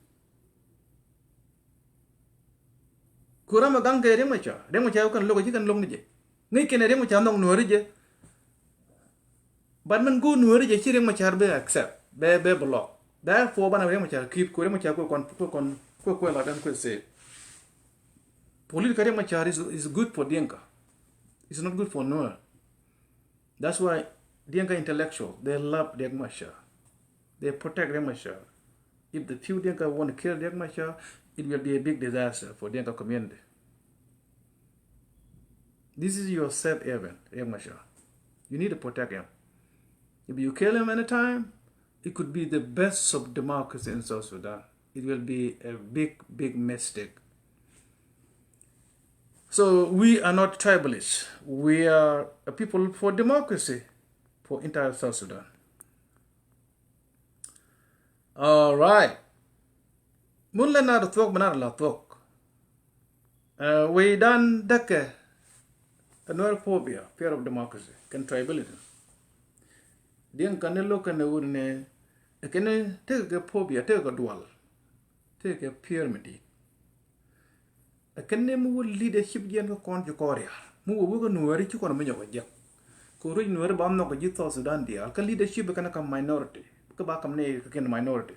Ku ram a gaŋ kɛ Riek Machar. Riek Machar kɛn lo̱k a ci kɛn lo̱k ni jɛ. Ŋi̱i̱c kɛnɛ Riek Machar nhɔk Nuääri jɛ. But min go̱o̱r Nuääri jɛ ci Riek Machar bɛ accept, bɛ, bɛ block. Therefore, banɛ Riek Machar keep, ku Riek Machar kuɛ kɔn, kuɛ kɔn, kuɛ, kuɛ la dan kuɛ save. Political Riek Machar is, is good for Dinka. It's not good for Nuer. That's why Dinka intellectual, they love Riek Machar. They protect Riek Machar. If the few Dinka want to kill Riek Machar, it will be a big disaster for Dinka community. This is your safe haven, Riek Machar. You need to protect him. If you kill him anytime, it could be the best of democracy in South Sudan. It will be a big, big mistake. So we are not tribalists. We are a people for democracy for entire South Sudan. All right. Mun lɛ na rɔ thuɔk, bɛ na rɔ la thuɔk. Uh, wee dan däkɛ, a Nuer phobia, fear of democracy, kɛn tribalism. Diɛn kan ni lo̱k kɛn ni wut ni, kɛn ni tekɛ kɛ phobia, tekɛ kɛ dual, tekɛ kɛ fear mi di̱i̱t. Ɛ kɛn ni mi wä leadership jiɛn kä kɔn ci kɔn rial. Mi wä wä kä Nuääri ci kɔn mi nyɔk ɛ jek. Kɛ ruec Nuääri ba nhɔk ɛ ji̱ South Sudan diaal. Kä leadership kɛn kä minority. Kä ba kam ni kä kɛn minority.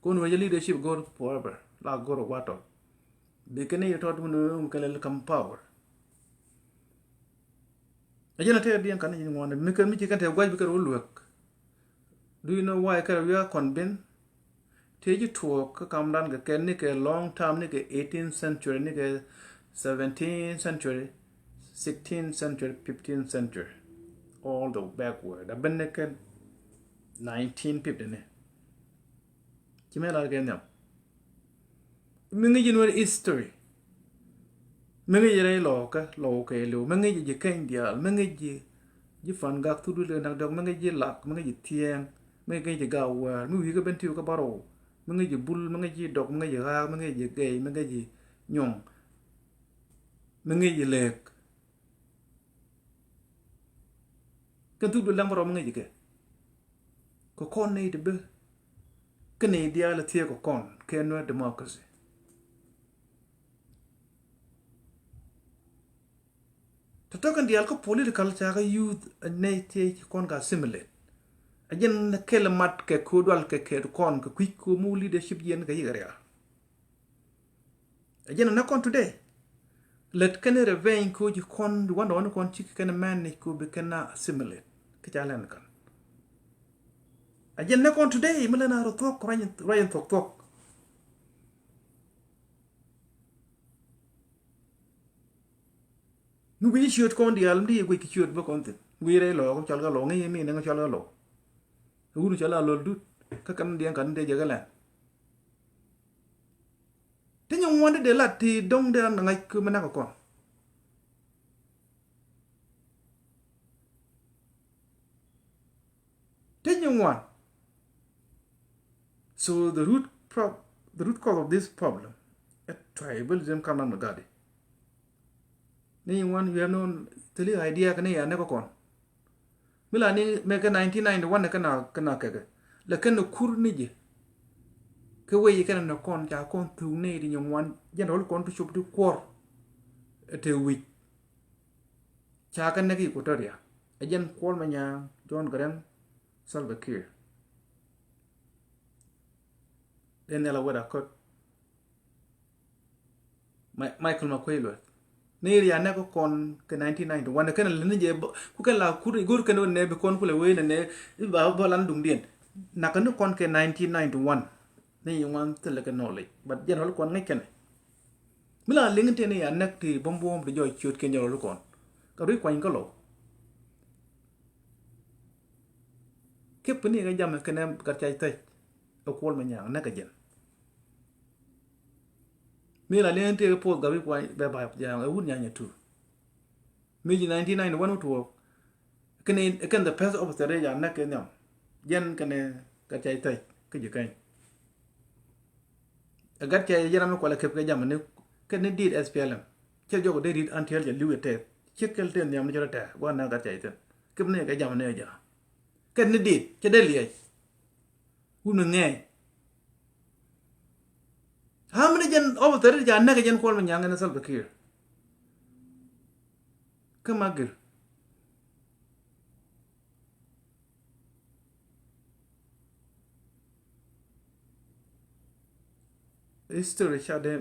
Kɛ Nuääri leadership go̱r forever. La go̱r watɔ. Bi kɛn ni tɔt mi Nuääri mi kɛn lɛ kam power. A jɛn a tɛɛr diɛn kan ni ji̱ ŋuɔ̱n mi kɛn mi ci kɛn tɛɛr gua̱c bi kɛn wä luek. Do you know why kɛn wi̱i̱ a kɔn ben? Tëë ji̱ tuɔɔk kä kamdan kɛ kɛn ni kɛ long time ni kɛ eighteenth century ni kɛ seventeenth century, sixteenth century, fifteenth century. All the backward. A ben ni kɛ nineteen fifty ni. Ci mɛ lar kɛ nhiam. Mi ŋi̱ci Nuer history. Mi ŋi̱ci rɛy lɔɔkä, lɔɔkä iliw. Mi ŋi̱ci ji̱ keny diaal. Mi ŋi̱ci ji̱ Pan Gak thuk duël kɛ nak diɔk. Mi ŋi̱ci ji̱ lak. Mi ŋi̱ci ji̱ thiɛɛŋ. Mi ŋi̱ci ji̱ gaw wäär. Mi wi̱i̱ kä ben tiw kä bärɔw. Mi ŋi̱ci ji̱ bul. Mi ŋi̱ci ji̱ dɔk. Mi ŋi̱ci ji̱ ɣaak. Mi ŋi̱ci ji̱ gɛy. Mi ŋi̱ci ji̱ nyuɔ̱ŋ. Mi ŋi̱ci ji̱ lëëk. Kɛn thuk duël da̱ŋ bärɔw mi ŋäc kɛ. Kɛ kɔn nɛy ti bä. Kä nɛy diaal a thiee kɛ kɔn kɛ Nuer democracy. Tɔ̱tɔ̱ kɛn diaal kä political ca kɛ youth a nɛy thiee ci kɔn ka assimilate. A jɛn kɛl mat kɛ ko̱ dual kɛ kɛ kɔn kɛ kui̱c ko̱ mu leadership yɛn kɛ yik a rial. A jɛn a nɛ kɔn today. Lät kɛn revenge ko ji̱ kɔn, wandɛ wani kɔn cik kɛn mɛn ni ko bi kɛn na assimilate. Kä ca lɛn kan. Ɛ jɛn nɛ kɔn today mi lɛ na rɔ thuɔ̱k ruac in thuɔ̱k thuɔ̱k. Mi guic ciöt kɔn diaal mi di guic kɛ ciöt bä kɔn thin. Guic rɛy lɔɔk cɔl kɛ lɔɔk ŋäc mi ni ŋä cɔl kɛ lɔɔk. Ɛ wun cɔl a lɔl dut kä kɛn diɛn kan dee jɛ kɛ lɛn. Ti nyɛ ŋuan di dee lat ti dɔŋ dee ran ŋa̱c kɛ mi nak kɛ kɔn. Ti nyɛ ŋuan. So the root prob the root cause of this problem ɛ tribalism kan nan mi gadi. Ni ŋuan you have no thili idea kɛ ni ya nɛ kɛ kɔn. Mi la ni mɛ kɛ nineteen ninety one kɛ na kɛ na kɛ kɛ lɛ kɛn ni kur ni jɛ. Kɛ wee kɛn ni kɔn ca kɔn thuk ni di nyɛ ŋuan jɛn rɔl kɔn ti cop ti kuɔr. Ɛ te wic. Ca kɛ näk Equatoria. Ɛ jɛn Kuɔl Manyang, John Garang, Salva Kiir. Daniel Awet Akot. Mi- Michael Makuei Lueth. Ni ria näk kɔn kɛ nineteen ninety one kɛn lɛ ni jɛ bä- ku kɛn la kur igur kɛn wä nɛ bi kɔn kulɛ wee nɛ nɛ iba bä lan duŋdiɛn. Nak ni kɔn kɛ nineteen ninety one. Ni yi ŋuan thilɛ kɛ knowledge but general kɔn ŋäc kɛnɛ. Mi la liŋ tëë ni ya näk ti bäm buɔ̱m ti jɔɔc ciöt kɛn general kɔn. Kɛ rui̱ kuany kä lɔw. Kep ni kɛ jam kɛnɛ gat cay thäc. Ɛ Kuɔl Manyang näk kɛ jɛn. Mi la liŋ tëë kɛ poth gat rui̱ kuany bɛ ba jam ɛ wut nyanya tu. Mi ji̱ nineteen ninety one wä tuɔɔk. Kɛn kɛn the first officer rɛy ja näk kɛ nhiam. Jɛn kɛn gat cay thäc kä ji̱ kɛny. Ɛ gat cay jɛn ram mi kualɛ kep kɛ jam ni kɛn ni dit S P L M. Cɛ jɔk dee dit until jɛ li̱w ɛ tɛth. Ciek kɛl tɛth nhiam ni cɛ rɔ tɛth gua̱n na gat cay thin. Kep ni kɛ jam ni ɛ ja. Kɛn ni dit cɛ dee liɛc. Wun mi ŋɛɛny. How many jɛn officer rɛy ja näk kɛ jɛn Kuɔl Manyang kɛn Salva Kiir? Kä Magir. History ca dee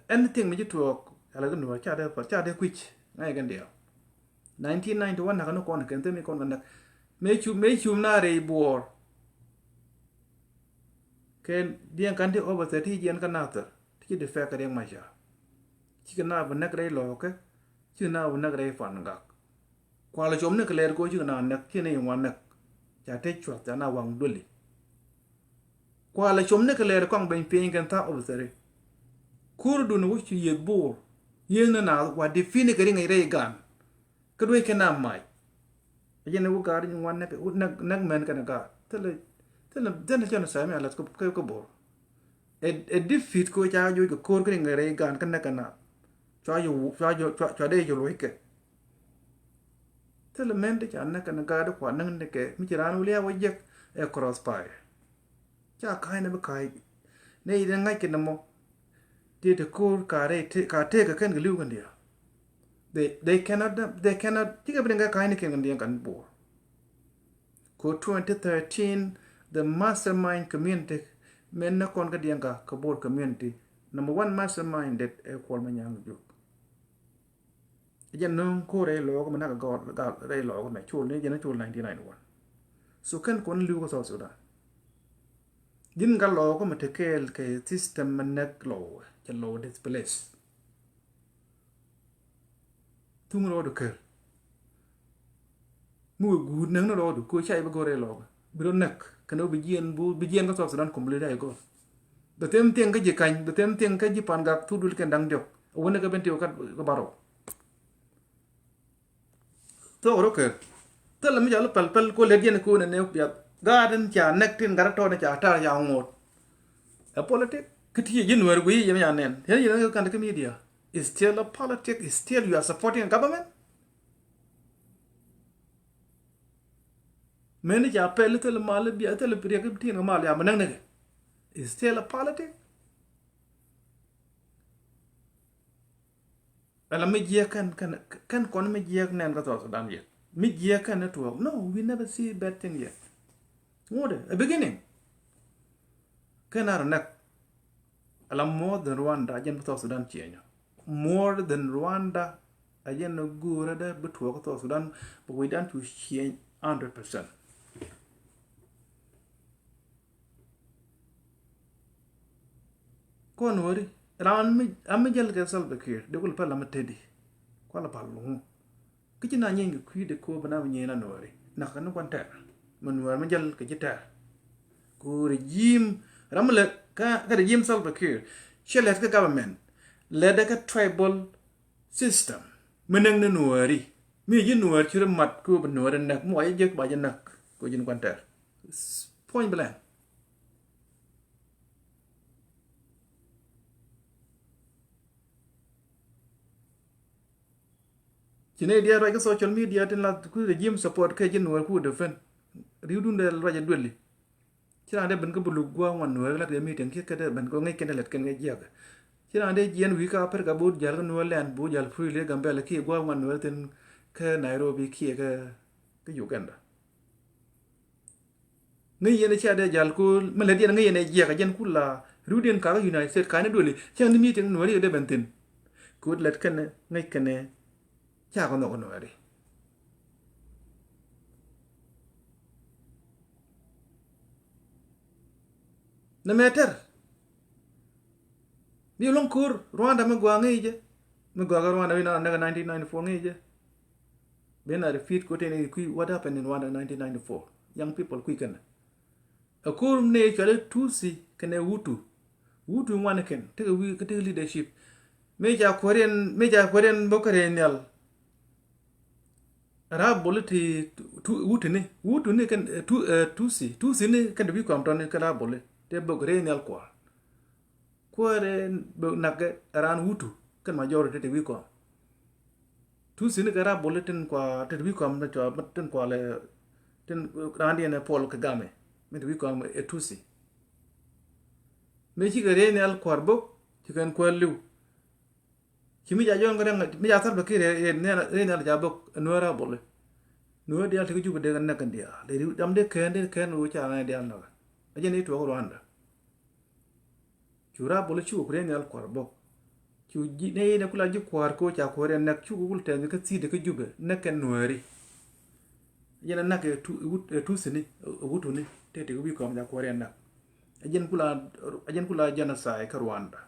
anything mi ci tuɔɔk ca lɛ kä nuɔɔk ca dee ca dee kui̱c ŋa̱c kɛn diaal. Nineteen ninety one nakä ni kɔn kɛn themi kɔn kɛ näk. Mëë cum mëë cum na rɛy buɔɔr. Kɛ diɛn kan ti over thirty jiɛn kä Nathir ti ci di fɛk kɛ Riek Machar. Cikɛ na bi näk rɛy lɔɔkä. Cikɛ na bi näk rɛy Pan Gak. Kualɛ com ni kɛ lɛɛr kɛ ɣöö cikɛ na näk cikɛ ni ŋuan näk. Ca tec cuath ca na waŋ duëli. Kualɛ com ni kɛ lɛɛr kɔaŋ beny piny kɛn tha̱a̱ŋ obithɛri. Kuurdun wä ci yieth Bor. Yieth ni na wa di pi̱ni kɛ riŋ rɛy gan. Kä duec kɛn a mac. A jɛn wä gaat ni ŋuan näk näk mɛn kɛn a gaat thilɛ thilɛ thilɛ cɔn a sami a lath kä Bor. Ɛ ɛ di pi̱th kɛ ca joc kɛ ko̱r kä ni ŋɛ rɛy gan kä näk kɛ na. Cua jɛ cua jɛ cua dee jɛ luɔc kɛ. Thilɛ mɛn ti ca näk kɛn a gaat kua näk ni kɛ mi ci raan wä lia̱a̱ wä jek ɛ cross fire. Ca ka̱a̱cnɛ bi ka̱a̱c nɛ yi dee ŋa̱c kɛ nɛ mɔ. Ti ti ko̱r ka rɛy ti ka tëëk kɛ kɛn kɛ li̱w kɛn diaal. They they cannot they cannot cikɛ bi den kɛ ka̱a̱cni kɛn kɛn diaal kan Bor. Ko twenty thirteen the mastermind community mɛn nɛ kɔn kä diaal ka kɛ Bor community. Number one mastermind det ɛ Kuɔl Manyang Juk. Jɛn no̱o̱ŋ ko̱r rɛy lɔɔk mɛ nak gal rɛy lɔɔk mɛ col ni jɛn col nineteen ninety one. So kɛn kɔn li̱w kä South Sudan. Ji̱n gal lɔɔk mɛ te kɛɛl kɛ system mɛ näk lɔɔk cɛ lɔɔk displace. Thuŋ rɔɔdu ker. Mi wek guut näk ni rɔɔdu ko cay bi go̱r rɛy lɔɔk bi rɔ näk kɛn bi jiɛn bu bi jiɛn kä South Sudan complete ay go̱r. The same thing kä ji̱ kany the same thing kä ji̱ Pan Gak thuk dul kɛn da̱ŋ diɔk. Wänä kä ben ti wä kä barɔw. Thok rɔ ker. Thilɛ mi ca lɔ pɛl pɛl ko lɛt yɛn ko nɛ nɛ piath gaat in ca näk tin gat tɔɔt in ca tar ca ŋoot. Ɛ politik kä ti yɛ ji̱ nuɛɛr guiy yɛ mi ca nɛn yɛn yɛn kä kɛn kä media. Is still a politic is still you are supporting a government. Meni ca pɛl thil mal bia thil riɛk tin mal ya mi näk näk. Is still a politic. Ala mi jiɛk kɛn kɛn kɛn kɔn mi jiɛk nɛn kä South Sudan yet. Mi jiɛk kɛn ni tuɔɔk. No, we never see bad thing yet. Ŋuɔdɛ a beginning. Kɛn a rɔ näk. Ala more than Rwanda a jɛn bi South Sudan ciɛnyɔ. More than Rwanda a jɛn a guurä dɛ bi tuɔɔk kä South Sudan bi wi̱dan cu ciɛny hundred percent. Kɔn weri ram mi, ram mi jäl kɛ Salva Kiir dee kul pal ram mi tedi. Kual pal luŋu. Kä ci na nyieeny kɛ kui̱ dee ko bi na mi nyieeny na nuɔɔri nak kɛ ni kuan tɛr. Mi nuɔɔri mi jäl kɛ ci tɛr. Ku regime ram mi lɛ kä, kä regime Salva Kiir. Ciɛ lɛt kä government. Lɛt kä tribal system. Mi näk ni nuɔɔri. Mi ji̱ nuɔɔri ci ri mat ko bi nuɔɔri näk. Mi wa ji̱ jek ba ji̱ näk. Ko ji̱n kuan tɛr. Point blank. Ci nɛy diaal ruac kä social media tin la ku regime support kɛ ji̱ nuɔɔr ku defend. Ri̱wdun dee ruac a dueli. Ci raan dee ben kä buluk gua̱a̱k ŋuan nuɔɔr lat kɛ meeting kiɛ kɛ dee ben kɛ ŋäc kɛn dee lɛt kɛn kɛ jiäk. Ci raan dee jiɛn wi̱i̱ kä Africa bi wut jäl kä nuɔɔr lɛn bi wut jäl free lɛ Gambɛl kiɛ gua̱a̱k ŋuan nuɔɔr thin kä Nairobi kiɛ kä, kä Uganda. Ŋäc yɛn cia dee jal ku mi lät yɛn ŋäc yɛn ɛ jiɛk a jɛn ku la riwdiɛn kakä United States kani dueli cäŋ ni meeting nuɔri yɛ dee ben thin. Ku lät kɛnɛ ŋäc kɛnɛ ca kɛ nhɔk nuɔri. Nɛ mɛ tɛr bi loŋ ko̱r Rwanda mi gɔaa ŋäc jɛ, mi gɔaa kɛ Rwanda wi̱n a näk nineteen ninety-four ŋäc jɛ. Ben a repeat ko teni kui̱ what happened in Rwanda nineteen ninety-four. Young people kui̱ kɛnɛ. A ko̱r mi ne cuali Tutsi kɛnɛ Hutu. Hutu ŋuan kɛn tekɛ wi̱i̱ kä tekɛ leadership. Mëë ca kuäriɛn, mëë ca kuäriɛn bä kä rɛy nhial. Ra boli ti tu, Hutu ni, Hutu ni kɛn, eh, tu, eh, Tutsi, Tutsi ni kɛn te wi̱i̱ kɔam tɔni kɛ ra boli te bok rɛy nhial kua̱r. Kuäär ɛ bɛ nak kɛ raan Hutu kɛn majority te wi̱i̱ kɔam. Tutsi ni kɛ ra boli tin kua te wi̱i̱ kɔam tin kua lɛ tin raan diɛn ɛ Paul Kagame. Mi te wi̱i̱ kɔam ɛ Tutsi. Mëë cikɛ rɛy nhial kua̱r bok ci kɛn kuäär li̱w. Ci mi ca jɔn kɛ rɛŋ mi ca thar bɛ ki rɛy nhial ca bok ɛ nuäär ra boli. Nuäär diaal te ki jup kɛ dee kɛ näk kɛn diaal dee riw dam dee kɛn dee kɛn wee ca raan diaal näk. A jɛn i̱ tuɔk Rwanda. Cu ra bol cu ku rɛy nhial kua̱r bok. Cu ji̱ nɛ yɛn kula ji̱ kua̱r ko ca kua̱r yɛn nɛk cu ku kul tɛth kä thi̱i̱t kä Jubɛ nɛk kɛn nuääri. Yɛn a nak ɛ tu, ɛ wut, ɛ Tutsi ni, ɛ Hutu ni te te kä wi̱i̱ kɔm ca kua̱r yɛn nɛk. A jɛn kula, a jɛn kula genocide kä Rwanda.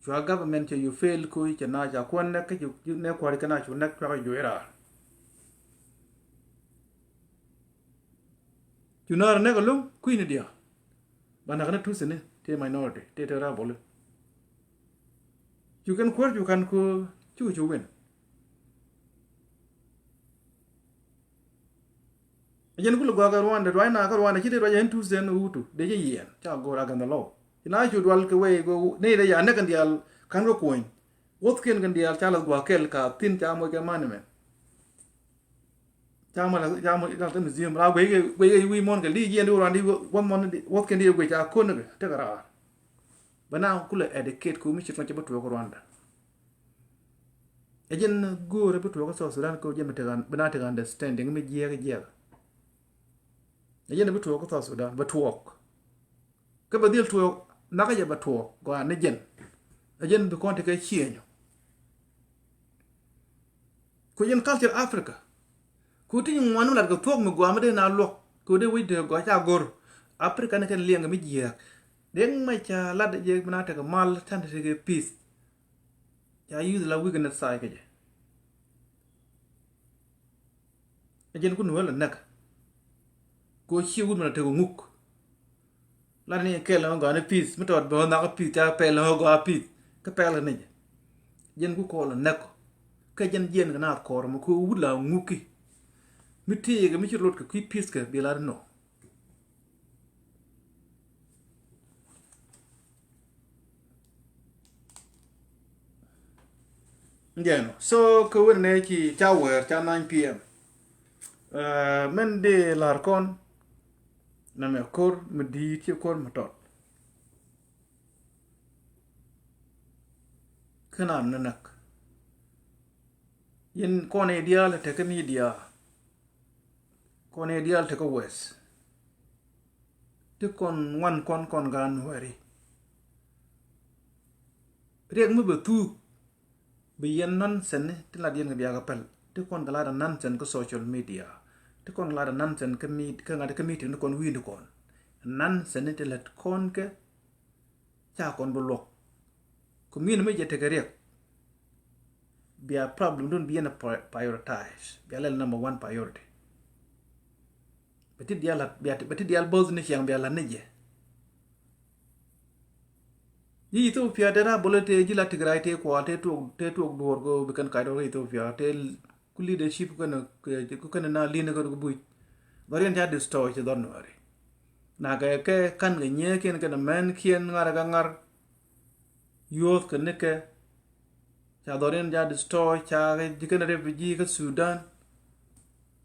Cua government cɛ yu fail ko cɛ na ca kuɔn nɛk kä cu nɛ kua̱r kɛ na cu nɛk cuakä juɛ raar. Cu nöör näk ɛlɔ̱ŋ kui̱ni diaal. Ba näk ni Tutsi ni tëë minority tëë tëë ra boli. Cu kɛn kuäär cu ka̱n ku cu cu win. A jɛn kul gɔaa kɛ Rwanda ruac na kä Rwanda ci dee ruac ɛn Tutsi ɛn Hutu dee jɛ yiɛn ca go̱o̱r against the law. Ci na cu dual kɛ wei kɛ ni dee ya näk kɛn diaal ka̱n kɛ kuɔ̱ny. Wuɔthkiɛn kɛn diaal ca lath gua̱a̱k kɛl ka thi̱n ca moc kɛ monument. Ca mɔ la ca mɔ la te museum ra guey guey guey wi̱i̱ mɔn kɛ li jiɛn di Rwanda di wuɔth mɔn di wuɔth kɛn di guey ca kon kɛ tek ra. Bɛ na kulɛ educate ko mi ci tuɔc bä tuɔk Rwanda. Ɛ jɛn go̱o̱rɛ bä tuɔk South Sudan ko jɛn bɛ tek bɛ na tek understanding mi jiɛk jiɛk. Ɛ jɛn bä tuɔk South Sudan bä tuɔk. Kä bɛ dhil tuɔɔk nakä jɛ bɛ tuɔɔk gɔaa ni jɛn. Ɛ jɛn bi kɔn ti kɛ cienyɔ. Ku jɛn culture Africa. Ku ti ŋuan mi lat kɛ thuɔ̱k mi gɔaa mi dee na luɔk. Ku dee wec dee gɔaa ca go̱r. Africa ni kɛn liɛŋ kɛ mi jiääk. Dee ŋmɛ ca lat jɛ mi na tekɛ mal can ti tekɛ peace. Ca yuth la weakness side kɛ jɛ. Ɛ jɛn kun wee lɛ näk. Kɛ ɣöö ciɛ wut mi la tek ɛ ŋuk. Lat ni kɛl ɣä gɔaa ni peace mi tɔt bɛ ɣä nhak ɛ peace ca pɛl ɣä gɔaa peace. Kä pɛl kɛ ni jɛ. Jɛn ku kɔɔl ɛ näk ɔ. Kä jɛn jiɛn kɛ naath kɔɔr mɔ kɛ ɣöö wut la ŋuki. Mi tëëkɛ mi ci lot kɛ kui̱ peace kɛ bi lat inɔ. Jɛn ɔ. So kɛ wen nɛ ci ca wɛɛr ca nine p.m. Ɛ, mɛn dee la̱r kɔn nɛmɛ ko̱r mi di̱i̱t ci ko̱r mi tɔt. Kä naan ni näk. Yɛn kɔn i̱ diaal ɛ tekä media. Kɔn i̱ diaal tekä West. Ti kɔn ŋuan kɔn kɔn gaat Nuääri. Riɛk mi bɛ thuuk bi yɛn nonsense ni ti lat yɛn kɛ biakä päl. Ti kɔn kɛ lat ɛ nonsense kä social media. Ti kɔn kɛ lat ɛ nonsense kä media, kä ŋa̱t kä meeting ni kɔn wi̱i̱ni kɔn. Nonsense ni ti lät kɔn kɛ Ca kɔn bi luɔk. Community mi jɛ tekɛ riɛk, bia problem dun bi yɛn a prioritize, bia lɛl number one priority. Bɛ ti dial, bɛ ti dial both ni ciaŋ bia lat ni jɛ. Ji̱ Ethiopia te ra bole te ji̱ la Tigray te kual te tuok, te tuok duɔr ko bi kɛn kac duɔr ko Ethiopia te ku leadership kɛn, kɛn na lin kɛ ku buc. Dhɔriɛn ca destroy ci dhɔr Nuɛri. Na kɛ kɛ kan kɛ nyieekiɛn kɛn mɛnkiɛn ŋar kɛ ŋar. Youth kɛ nikɛ. Ca dhɔriɛn ca destroy ca ji̱ kɛn refugee kä Sudan.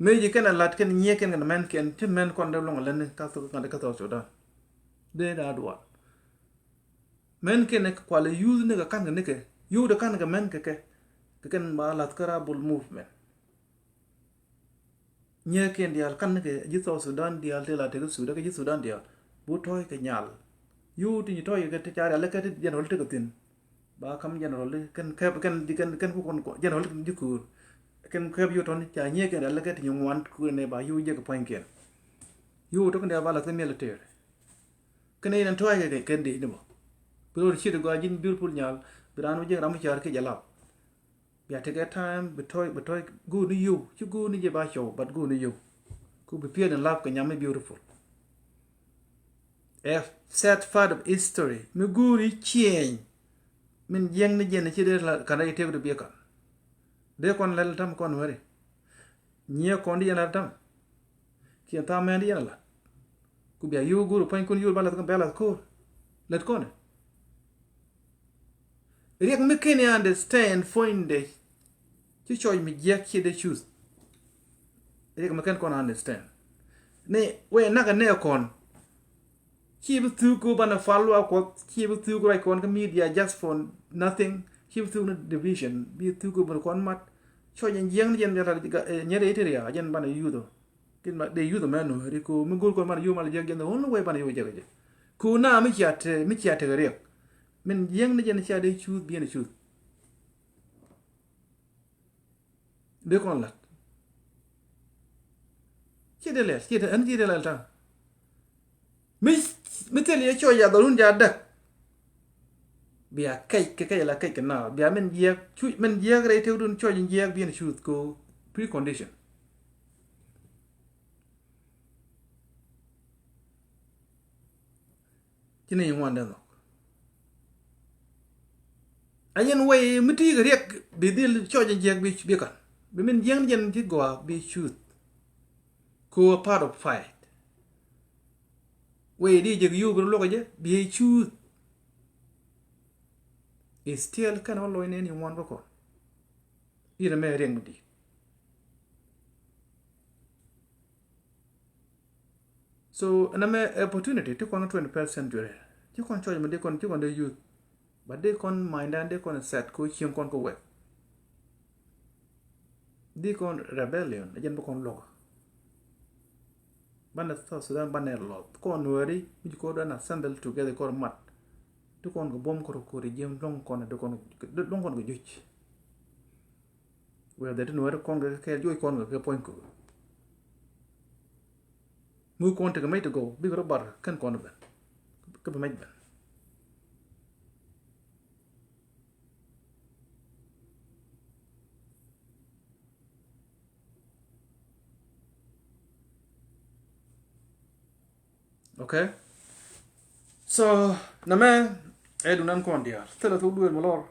Mëë ji̱ kɛn a lat kɛn nyieekiɛn kɛn mɛnkiɛn ti mɛn kɔn dee luɔŋ lɛni kä thok ŋa̱t kä South Sudan. Dee daa dual. Mɛn kɛn kualɛ youth ni kɛ kan kɛ nikɛ. Youth kan kɛ mɛn kɛ kɛ. Kɛ kɛn ba lath kä rabul movement. Nyɛ kɛn diaal kan nikɛ ji̱ South Sudan diaal ti la tek Sudan kɛ ji̱ Sudan diaal. Bu tɔy kɛ nyal. Youth ti nyi tɔy kɛ ti ca rial kɛ ti general ti kɛ thin. Ba kam general ti kɛn kɛp kɛn kɛn kɛn ku kɔn general ti ji̱ kuur. Kɛn kɛp youth tɔn ca nyɛ kɛn rial kɛ ti nyi ŋuan kuur ni ba youth jɛ kɛ puɔ̱ny kɛn. Youth tɔk ni diaal ba lath kɛ military. Kɛn in tɔy kɛ kɛn di ni bɔ. Bi rɔ ci ti gɔaa ji̱n beautiful nyal bi raan wä jɛ ram car kɛ jɛ lap. Bia tekɛ time bi tɔy bi tɔy go̱o̱r ni yio̱w ci go̱o̱r ni jɛ ba cɔw but go̱o̱r ni yio̱w. Ku bi piɛl in lap kɛ nyam mi beautiful. A sad part of history mi go̱o̱r i̱ ciëny. Min jiɛŋ ni jɛn ci dee la kan rɛy tëk di biɛ kan. Dee kɔn lɛl tam kɔn weri. Nyiɛ kɔn di jɛn la tam. Kiɛn tha̱a̱ŋ mɛn di jɛn la. Ku bia yio̱w go̱o̱r puɔ̱ny kun yio̱w ba lath bia lath ko̱o̱r. Lät kɔn. Riɛk mi ken yɛ understand puɔ̱nydɛ. Ci cɔc mi jiɛk ci dee choose. Riɛk mi ken kɔn understand. Ni wee nak a nɛ kɔn. Ci bi thuk ko banɛ fal wa kuɔth ci bi thuk ruac kɔn kä media just for nothing. Ci bi thuk ni division bi thuk ko banɛ kɔn mat. Cɔc in jiɛŋ ni jɛn nyɛrɛ iti ria jɛn banɛ youth. Kin ma dee youth mɛ nu ri ko mi go̱r kɔn banɛ youth mal jiɛk jɛn the only way banɛ youth jiɛk jɛ. Ko na mi cia te mi cia te riɛk. Min jiɛŋ ni jɛn cia dee choose bien choose. Dee kɔn lat. Ci dee lɛl ci dee ɛn ci dee lɛl ta̱a̱. Mi mi thil yɛ cɔc ya dhɔrun ja däk. Bia kɛc kɛ kɛc la kɛc kɛ na bia min jiɛk cu min jiɛk rɛy tewdun cɔc in jiɛk bien cuth ko precondition. Ci ni ŋuan dee nhɔk. A yɛn wei mi ti kɛ riɛk bi dhil cɔc in jiɛk bi bi kan bi min jiɛk ni jɛn ti gɔaa bi cuth. Ko a part of fight. Wei di jɛ ki yup bi luɔk jɛ bi cuth. Is still kɛn wä loc nɛn in wan bä kɔn. Ira mɛ riɛŋ mi di. So ɛn ɛmɛ opportunity ti kɔn twenty first century. Ci kɔn cɔc mi di kɔn ci kɔn dee youth. But di kɔn mind dan di kɔn set ko cieŋ kɔn ko wek. Di kɔn rebellion a jɛn bi kɔn luɔk. Banɛ South Sudan banɛ lɔth kɔn nuɛri mi ci kɔn dan assemble together kɔn mat. Di kɔn ko bom kɔn ko regime luɔŋ kɔn di kɔn luɔŋ kɔn ko juc. Whether ti nuɛri kɔn kɛ kɛɛl juɔc kɔn kɛ kɛ puɔ̱ny kɛ. Mi kɔn tekɛ mec ti gɔw bikɛ rɔ bar kɛn kɔn ben. Kä bi mec ben. Okay. So nɛmɛ ɛ dunan kɔn diaal thilɛ thok duël mi lɔr.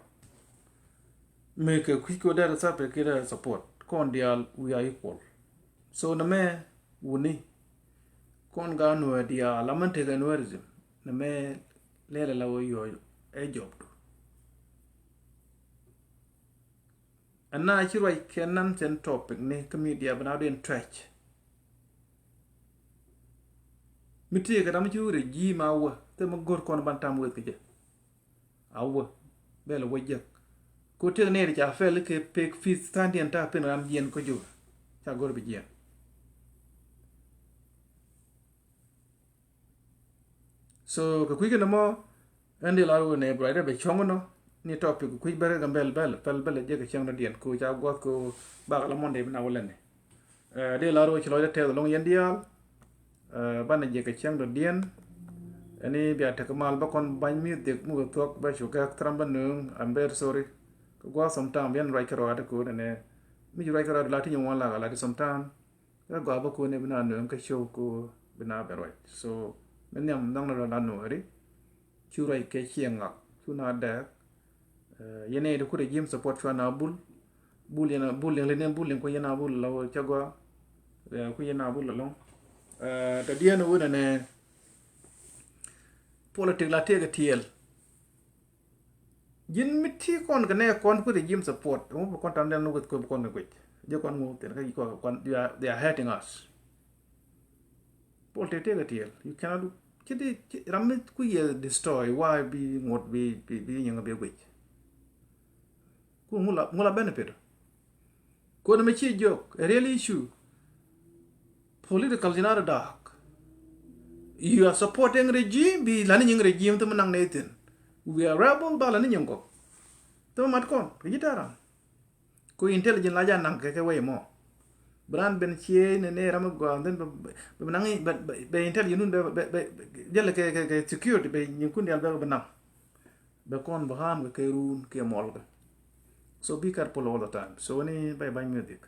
Mi kɛ kui̱ kɛ dɛr thapɛ kɛ dɛr support kɔn diaal we are equal. So nɛmɛ wuni kɔn ga nuɛ diaal amän tekɛ nuɛrism nɛmɛ lɛlɛ la wä yɔy ɛ jɔbdu. Ɛn na ci ruac kɛ nan cɛn topic ni kä media bi na wä di in trash. Mi ti kɛ tam ci wuri ji̱ ma wä thil mi go̱r kɔn ban tam weth kɛ jɛ. A wä bɛl wä jek. Ko tek nɛɛri ca fɛl kɛ pek fith thandiɛn ta pin ram jiɛn kä jur ca go̱r bi jiɛn. So kɛ kui̱ kɛn mɔ ɛn di lar wä nɛ bɛ ruacdɛ bɛ cuɔ̱ŋ nɔ ni topic kui̱ bɛrɛ kɛ bɛl bɛl bɛl bɛl jɛ kɛ cäŋ dɔ̱diɛn ko ca guath ko bak la mɔndɛ bi na wä lɛni. Di lar wä ci lɔcdɛ tɛth lɔŋ yɛn diaal. Banɛ jɛ kɛ cäŋ dɔ̱diɛn. Ɛni bia tek mal bä kɔn bany mi dhik mi wä thuɔk bä cu gak thram bä nööŋ. I'm very sorry. Kɛ gua̱a̱th sometime biɛn ruac kɛ rɔɔdɛ ko̱n ɛnɛ. Mi ci ruac kɛ rɔɔdɛ la ti nyɛ wan la la ti sometime. Kɛ gua̱a̱th bä ko̱n ɛ bi na nööŋ kɛ show ko bi na bɛ ruac. So mi nhiam nhɔŋ ni rɔ la nuɔri. Cu ruac kɛ ciɛ ŋak cu na dɛɛk. Yɛn ɛ di ku regime support cua na bul. Bul yɛn a bul yɛn linen bul yɛn ku yɛn a bul la wä ca gua. Ku yɛn a bul la lɔŋ. Tɛ diɛn wä nɛ nɛ politik la tëëk tiɛɛl. Ji̱n mi ti kɔn kɛ nɛ kɔn ku regime support ŋu bi kɔn tam diɛn wä kɔn kɛ guic. Jɛ kɔn ŋu thin kä kɔn they are hurting us. Pol tëë tëë kɛ tiɛɛl. You cannot do. Ci di ci ram mi ku yɛ destroy why bi ŋot bi bi bi nyiŋ bi guic. Ku ŋula ŋula benefit. Kɔn mi ci jok a real issue. Political is not a dark. You are supporting regime bi lani nyiŋ regime thum naŋ ne thin. We are rebel ba lani nyiŋ kɔ. Thum mat kɔn kɛ ji̱ ta̱ran. Ku intelligent la ja naŋ kɛ kɛ wei mɔ. Bi ran ben cie ne ne ram mi gɔaa then bɛ naŋ bɛ intelligent nun bɛ jɛl kɛ kɛ security bɛ nyinkun dial bɛ bɛ naŋ. Bɛ kɔn bɛ ham kɛ kɛ run kɛ mɔl kɛ. So be careful all the time. So ni bɛ bany music.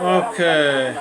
Okay.